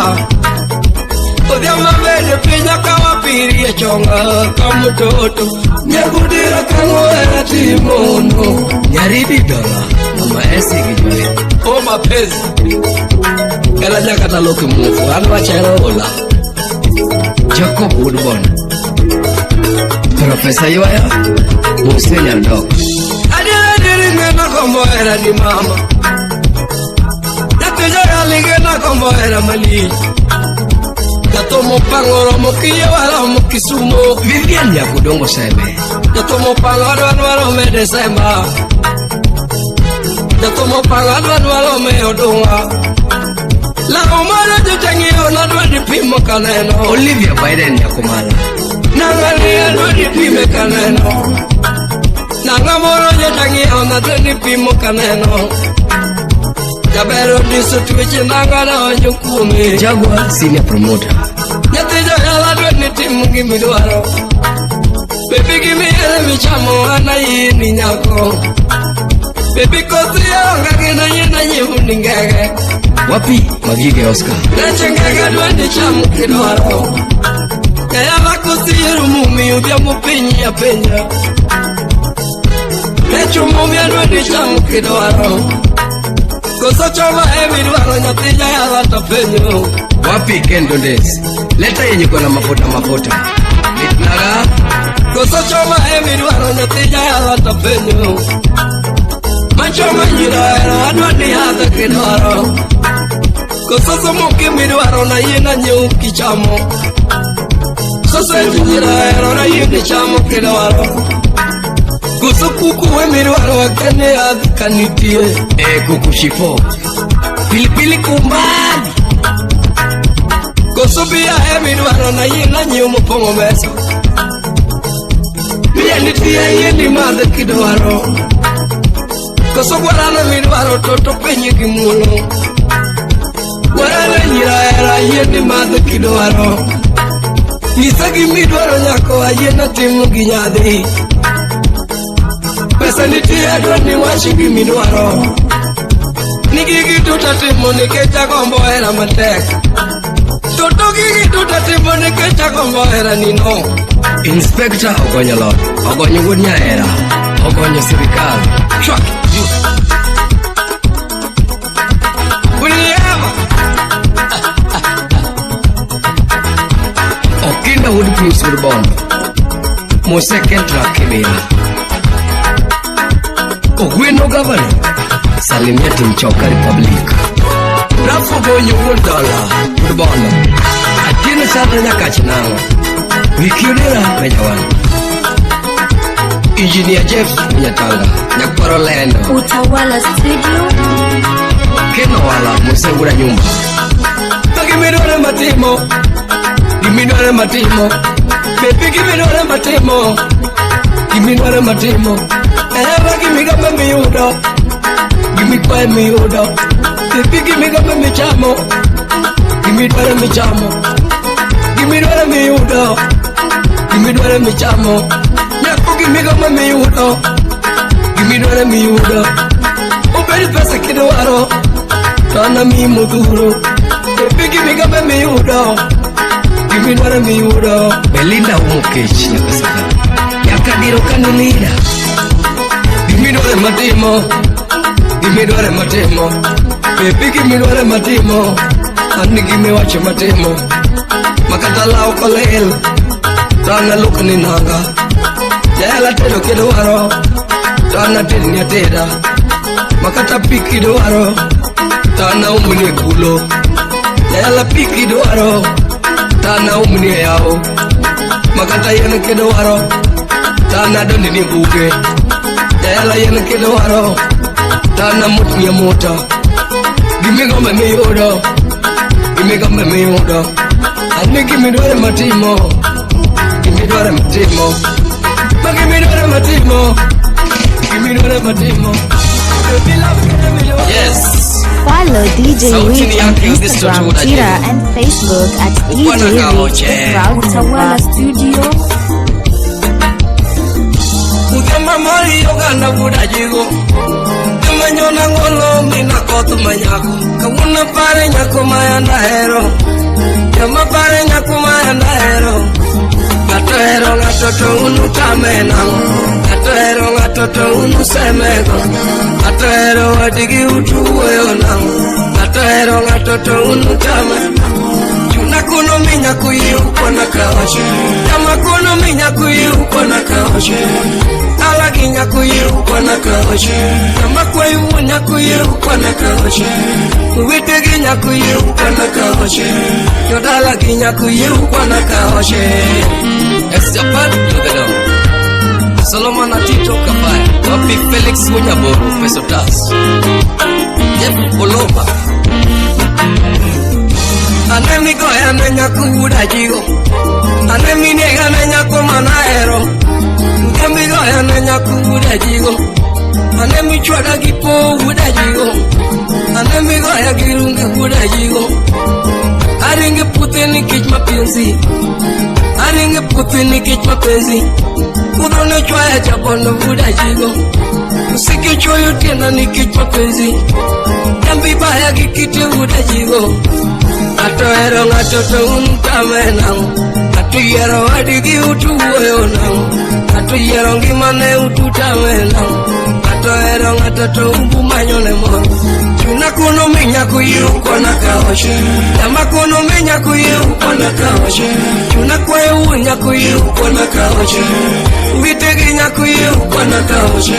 Odhiambo bende piny ka wapiri e chonga ka mtoto. Nyagudira kang'o hera timono. Nyaribi dola mama esi gi jwe. O mapenzi. Ela nyaka taloki muofu an wachero ola. Jacob Woodborn. Professor Ywaya. Musie Nyandok. Adiera diri ng'eno gombo hera di mama. Nyathi joyali ng'eno gombo hera malich. Jathomo pango romo kiye waromo Kisumo. Vivian Nyakudongo Seme. Jathomo pango adwa dwaro me Desemba. Jathomo pango adwa dwaro me Odunga. Lawo moro jotang'iewo nadwa dhi pimo kaneno. Olivia Biden Nyakumala. Nang'ani adwa dhi pime kaneno. Nang'a moro jotang'iewo nadwa dhi pimo kaneno. Jaber ondiso tuoche nang'a donjo kuome. Jaguar Senior Promoter. Nyathi joyala dwa ni tim gimidwaro. Baby gimihero michamo an ayieni nyako. Baby kothi onge gin ayien anyiewo ni ngege. Wapi Magige Oscar. Leche ngege adwa ni cham kidwaro. Jayala kosiero mumi odhiambo piny apenja. Lecho mumi adwa ni cham kidwaro. Koso choma emidwaro nyathi jayala to penjo. Wapi Kendo Ndes. Leta yenye iko na mafuta mafuta. Litnaga. Koso choma emidwaro nyathi jayala to penjo. Machoma nyiro hero adwa ni yadhe kidwaro. Koso somo kimidwaro na yien anyiew kichamo. Sausage nyiro hero na yien ichamo kidwaro. Koso kuku emidwaro akia ni yath kanitie. E kuku shifo. Pilipili kumbali. Koso bia emidwaro na yien anyiew mopong'o mesa. Bia nitie yien imadhe kidwaro. Koso gwarano midwaro to penye gi muolo. Gwarano nyiro hero ayie ni madhe kidwaro. Nyisa gimidwaro nyako ayie natimo gi nyadhi. Pesa nitie adwa ni wach gimidwaro. Ni gigi duto timo nikech agombo hera matek. Toto gigi duto timo nikech agombo hera ni no. Inspector ogonyo lot, ogonyo wuod nyahera, ogonyo sirikal. Chwak, juu. Uniema. Okinda wuod Pius wuod Bondo. Mose Kendra Kibira. Ogweno gavana. Salimia Timchoka Republic. Rafu Gonyo wuod Dola wuod Bondo. Atieno Sandra Nyakach nang'o. Wiki Odera Mejawan. Engineer Jeff Nyatanga. Nyakwaro Lendo. Utawala Studio. Keno wala Mose Wuod Anyumba. To gimidwaro matimo. Gimidwaro matimo. Baby gimidwaro matimo. Gimidwaro matimo. Ewa gimigombo miyudo. Gimikwayo miyudo. Baby gimigombo michamo. Gimidwaro michamo. Gimidwaro miyudo. Gimidwaro michamo. Nyako gimigombo miyudo. Gimidwaro miyudo. Obed pesa kidwaro. To an amiyi modhuro. Baby gimigombo miyudo. Gimidwaro miyudo. Belinda Umo Kech Nyakasaka. Nyakadiro Kanilida. Gimidwaro matimo. Gimidwaro matimo. Baby gimidwaro matimo. An gimiwacho matimo. Makata law kolil. To an aluk ni nanga. Jahera tedo kidwaro. To an atedni ateda. Makata pi kidwaro. To an aumni e kulo. Jahera pi kidwaro. To an aumni e yawo. Makata yien kidwaro. To an adondni e buge. Jahera yien kidwaro. To an amotni amota. Gimigombo miyudo. Gimigombo miyudo. An gimidwaro matimo. Gimidwaro matimo. Ma gimidwaro matimo. Gimidwaro matimo. Baby love gimidwaro. Yes. Follow DJ Sauti ni Rich on yake Augusto Instagram, Tuda Twitter, Jeno. and Facebook at Bwana DJ Rich Kaoche. the Crowd Utawala Mover. Studio. Kama mori oganda buda jigo. Kama nyona ngolo mina koth manyako. Kawuono pare nyako mayanda hero. Kama pare nyako mayanda hero. Ng'ato hero ng'ato to unu tame nang'o. Ng'ato hero ng'ato to unu semego. Ng'ato hero wadigi utu wuoyo nang'o. Ng'ato hero ng'ato to unu tame. Chuna kuno minya kuyi ukona kaoche. Kama kuno minya kuyi ukona kaoche. Ala ginya kuyi ukona kaoche. Kama kwayu wunya kuyi ukona kaoche. Uwete ginya kuyi ukona kaoche. Yodala ginya kuyi ukona kaoche. Ex Japan Lugano. Solomon Atito Kafaya. Wapi Felix Munyaboro Pesotas. Jeff Oloma. Ane migoya ne nyako wuda jigo. Ane minega ne nyako manahero. Ane migoya ne nyako wuda jigo. Ane michwada gi po wuda jigo. Ane migoya gi runge wuda jigo. Aringe puthe nikech mapenzi. Aringe puthe nikech mapenzi. Kudho ne chwaya chabondo wuda jigo. Usike chwoyo tienda nikech mapenzi. Jambi baya gi kite wuda jigo. Ng'ato hero ng'ato to un tame nang'o. Ng'ato yiero wadigi utu wuoyo nang'o. Ng'ato yiero ngimane utu tame nang'o. Ng'ato hero ng'ato to umbu manyone mor. Chuna kuno minya kuyi ukona kaoche. Jama kuno minya kuyi ukona kaoche. Chuna kwayo wunya kuyi ukona kaoche. Wite gi nyakuyi ukona kaoche.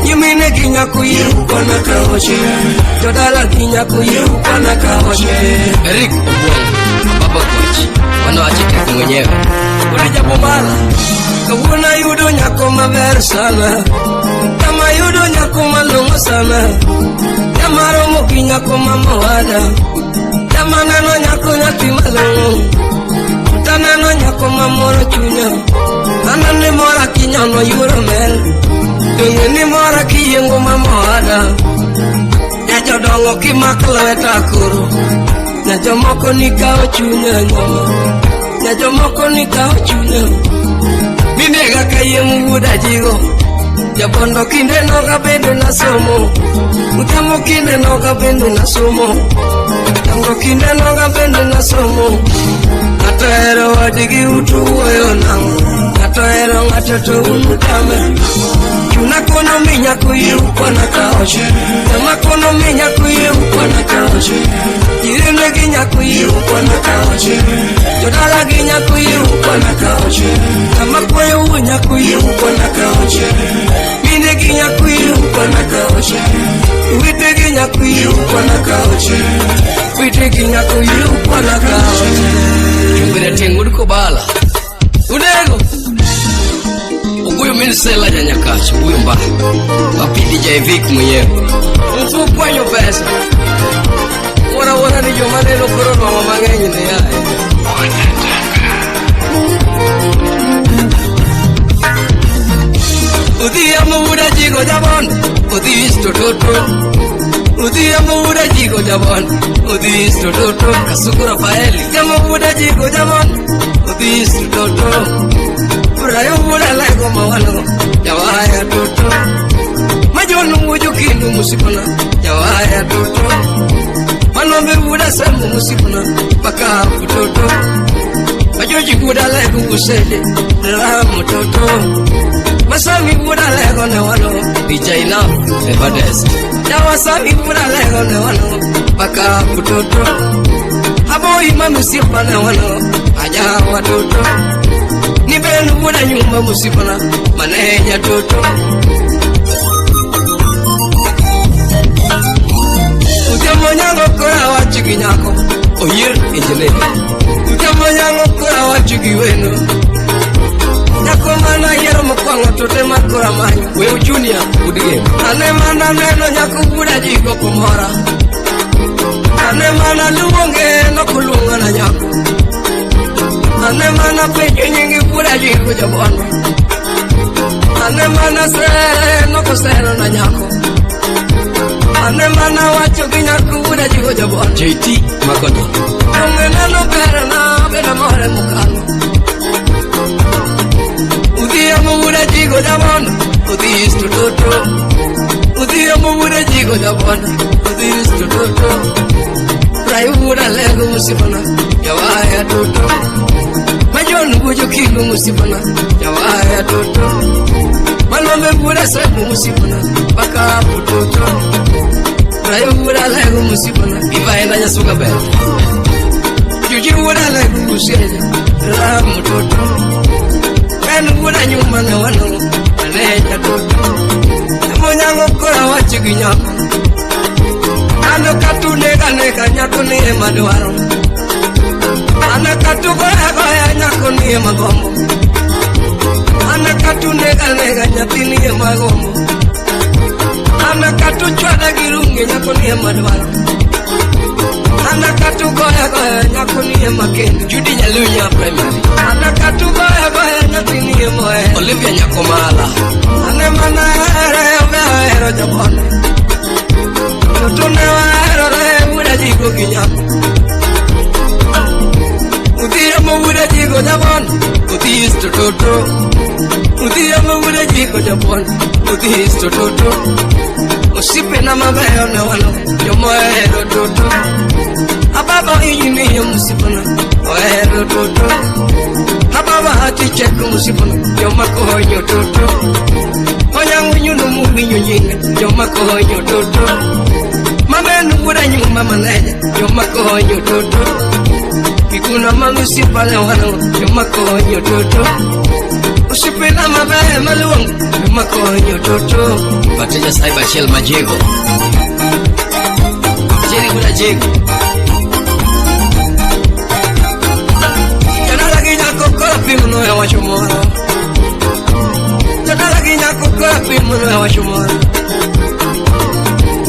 Nyimine gi nyakuyi ukona kaoche. Jodala gi nyakuyi ukona kaoche. Eric Obwong, Baba Coach, mano architect mwenyewe. Ule kawuono ayudo nyako maber sana. Kama ayudo nyako malong'o sana. Kama romo gi nyako mamowada. Kama neno nyako nyathi malong'o. Taneno nyako mamoro chunya. Anane mora kinyono yuoro mel. Dong'e ni mora kiyiengo mamowada. Nyajodongo kimak lweta koro. Nyajomoko nikawo chunya nyama. Nyajomoko nikawo chunya. Minega kayiem wuoda jigo. Jabondo kinde noga bende nasomo. Odhiambo kinde noga bende nasomo. Tango kinde noga bende nasomo. Ng'ato ohero wadgi utu wuoyo nang'o? Ng'ato ohero ng'ato to un utame. Chuna kono mi nyako yie ukwana kaoche. Jama kono mi nyako yie ukwana kaoche. Jirende gi nyako yie ukwana kaoche. Jodala gi nyako yie ukwana kaoche. Kama kwayo wuo nyako yie ukwana kaoche. Mine gi nyako yie ukwana kaoche. Wite gi nyako yie ukwana kaoche. Wite gi nyako yie ukwana kaoche. Chumbire tieng' wuod Kobala. Unego. Oguyo min Sela janyakach, Oguyo mba. Wapi DJ Vic mwenyewe. Mfu kwanyo pesa. Wuora wuora ni joma neno koro nwang'o mang'eny ne yaye. Odhiambo wuod Ajigo jabondo, odhi East Ototo. Odhiambo wuod Ajigo jabondo, odhi East Ototo. Kasuku Rafaeli. Odhiambo wuod Ajigo jabondo, odhi East Ototo. Brayo wuod Alego mawalo, jawaya toto. Majono wuod Okindu musipona, jawaya toto. Manombe wuod Asembo musipona, paka toto. Majoji wuod Alego usede, ramo toto. Masami wuod Alego ne walo, DJ Enough, the baddest. Jawasami wuod Alego ne walo, paka toto. Aboi mamusipa ne walo, ajawa toto. Nibenu wuod Anyumba musipona, maneja toto. Odhiambo nyango kora wach gi nyako, Oyier engineer. Odhiambo nyango kora wach gi wendo. Nyako mana yiero mokwongo to tema kora manyo. Wew Junior, wuod Gem. Ane mana neno nyako wuod Ajigo komora. Ane mana luonge nokoluonga na nyako. Ane mana penjo nyingi wuod Ajigo jabondo. Ane mana sere nokosero na nyako. Ane mana wacho gi nyako wuod Ajigo jabondo. JT Makoto. Onge neno berna bedo more mokalo. Odhiambo wuod Ajigo jabondo, odhi East Ototo. Odhiambo wuod Ajigo jabondo, odhi East Ototo. Brayo wuod Alego musipona, jawaya toto. Majon wuod Okindu musipona, jawaya toto. Manombe wuod Asembo musipona, paka toto. Brayo wuod Alego musipona, Iva enda Nyasuga ber. Juji wuod Alego usieje, ramo toto. En wuod Anyuma ne wano, maneja toto. Monyango kora wach gi nyako. Ano katunega nega nyako ni ema dwaro. Ana katugoya goya nyako ni ema gombo. Ana katunega nega nyathi ni ema gombo. Ana katuchwada gi runge nyako ni ema dwaro. Ana katugoya goya nyako ni ema kendo. Judy Nyalunya Primary. Ana katugoya goya nyathi ni ema ohero. Olivia Nyakomala. Ane mana here obe ohero jabondo. Toto ne waherore wuod Ajigo gi nyako. Odhiambo wuod Ajigo jabondo, odhi East Ototo. Odhiambo wuod Ajigo jabondo, odhi East Ototo. Osiepena mabeyo ne walo, jomohero toto. Ababa injiniya musipona, ohero toto. Ababa hati cheko musipona, joma konyo toto. Onyango nyuno muwinjo nyinge, joma konyo toto. Mamenu wuod Anyuma maneja, joma konyo toto. Kikuna mamusipa ne walo, joma konyo toto. Osiepena mabeyo maluongo, joma konyo toto. Wateja Cyber Shell Majego. Jerry wuod Ajigo. Jodala gi nyako kora pimo e wacho moro. Jodala gi nyako kora pimo e wacho moro.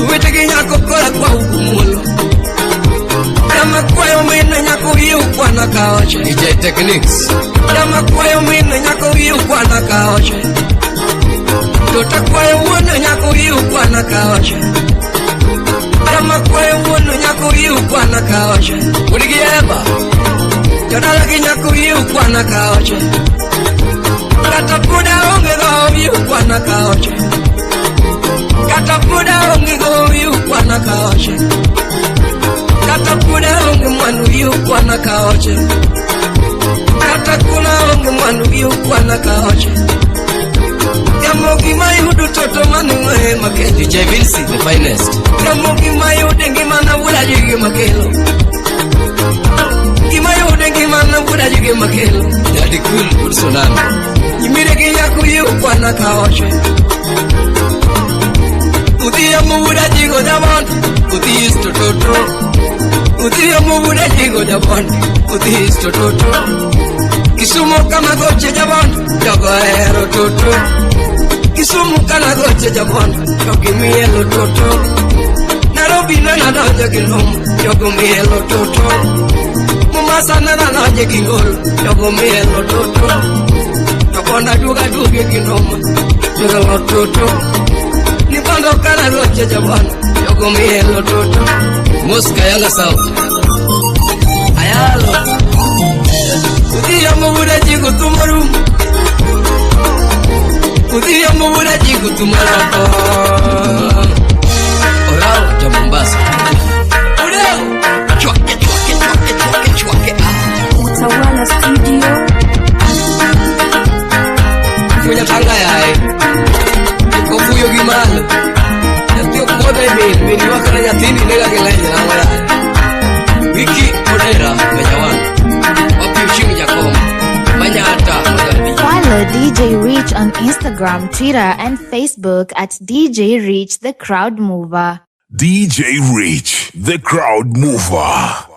Owete gi nyako kora kwa ukumulo. Kama kwayo mine nyako yie ukwana kaoche. DJ Techniques. Kama kwayo mine nyako yie ukwana kaoche. Tota kwayo wuono nyako yie ukwana kaoche. Kama kwayo wuono nyako yie ukwana kaoche. Wuod gi Eva. Jodala gi nyako yie ukwana kaoche. Kata puda onge go yukwana kaoche. Kata puda onge gowi yukwana kaoche. Kata puda onge mwandu yukwana kaoche. Kata kuna onge mwandu yukwana kaoche. Jamogi mayudo toto manwe makelo. DJ Vinci, the finest. Jamogi mayudo ngimana wuda jigi makelo. Gimayudo ngimana wuda jigi makelo. Daddy Cool, good sonana. Nyimire gi yaku yukwana kaoche. Udhiambo wuda jigo jabon, udhi isto toto. Udhiambo wuda jigo jabon, udhi isto toto. Kisumu kama goche jabon, jogo ohero toto. Kisumu kana goche jabon, jogi mielo toto. Nairobi nana donjo gi lum, jogo mielo toto. Mombasa nana donjo gi ngol, jogo mielo toto. Jokonda duoga duoge gi noma, jogo toto. Nipando kana goche jabon, jogo mielo toto. Mosca Yanga South. Ayalo. Udhiambo wuda jigo tumaru. Udhiambo wuda jigo tumaru. Orao ja Mombasa. Orao. Chwake chwake chwake chwake chwake. Utawala Studio. Funya tanga yae. Kofuyo gi malo. Nyathi ok modhe min, min ywak ne nyathini nega gi lenje nang'o yae. Wiki Odera Mejawan. Wapi Ochieng' Jakom. Manyata Magadi. Follow DJ Rich on Instagram, Twitter, and Facebook at DJ Rich the Crowd Mover. DJ Rich, the crowd mover.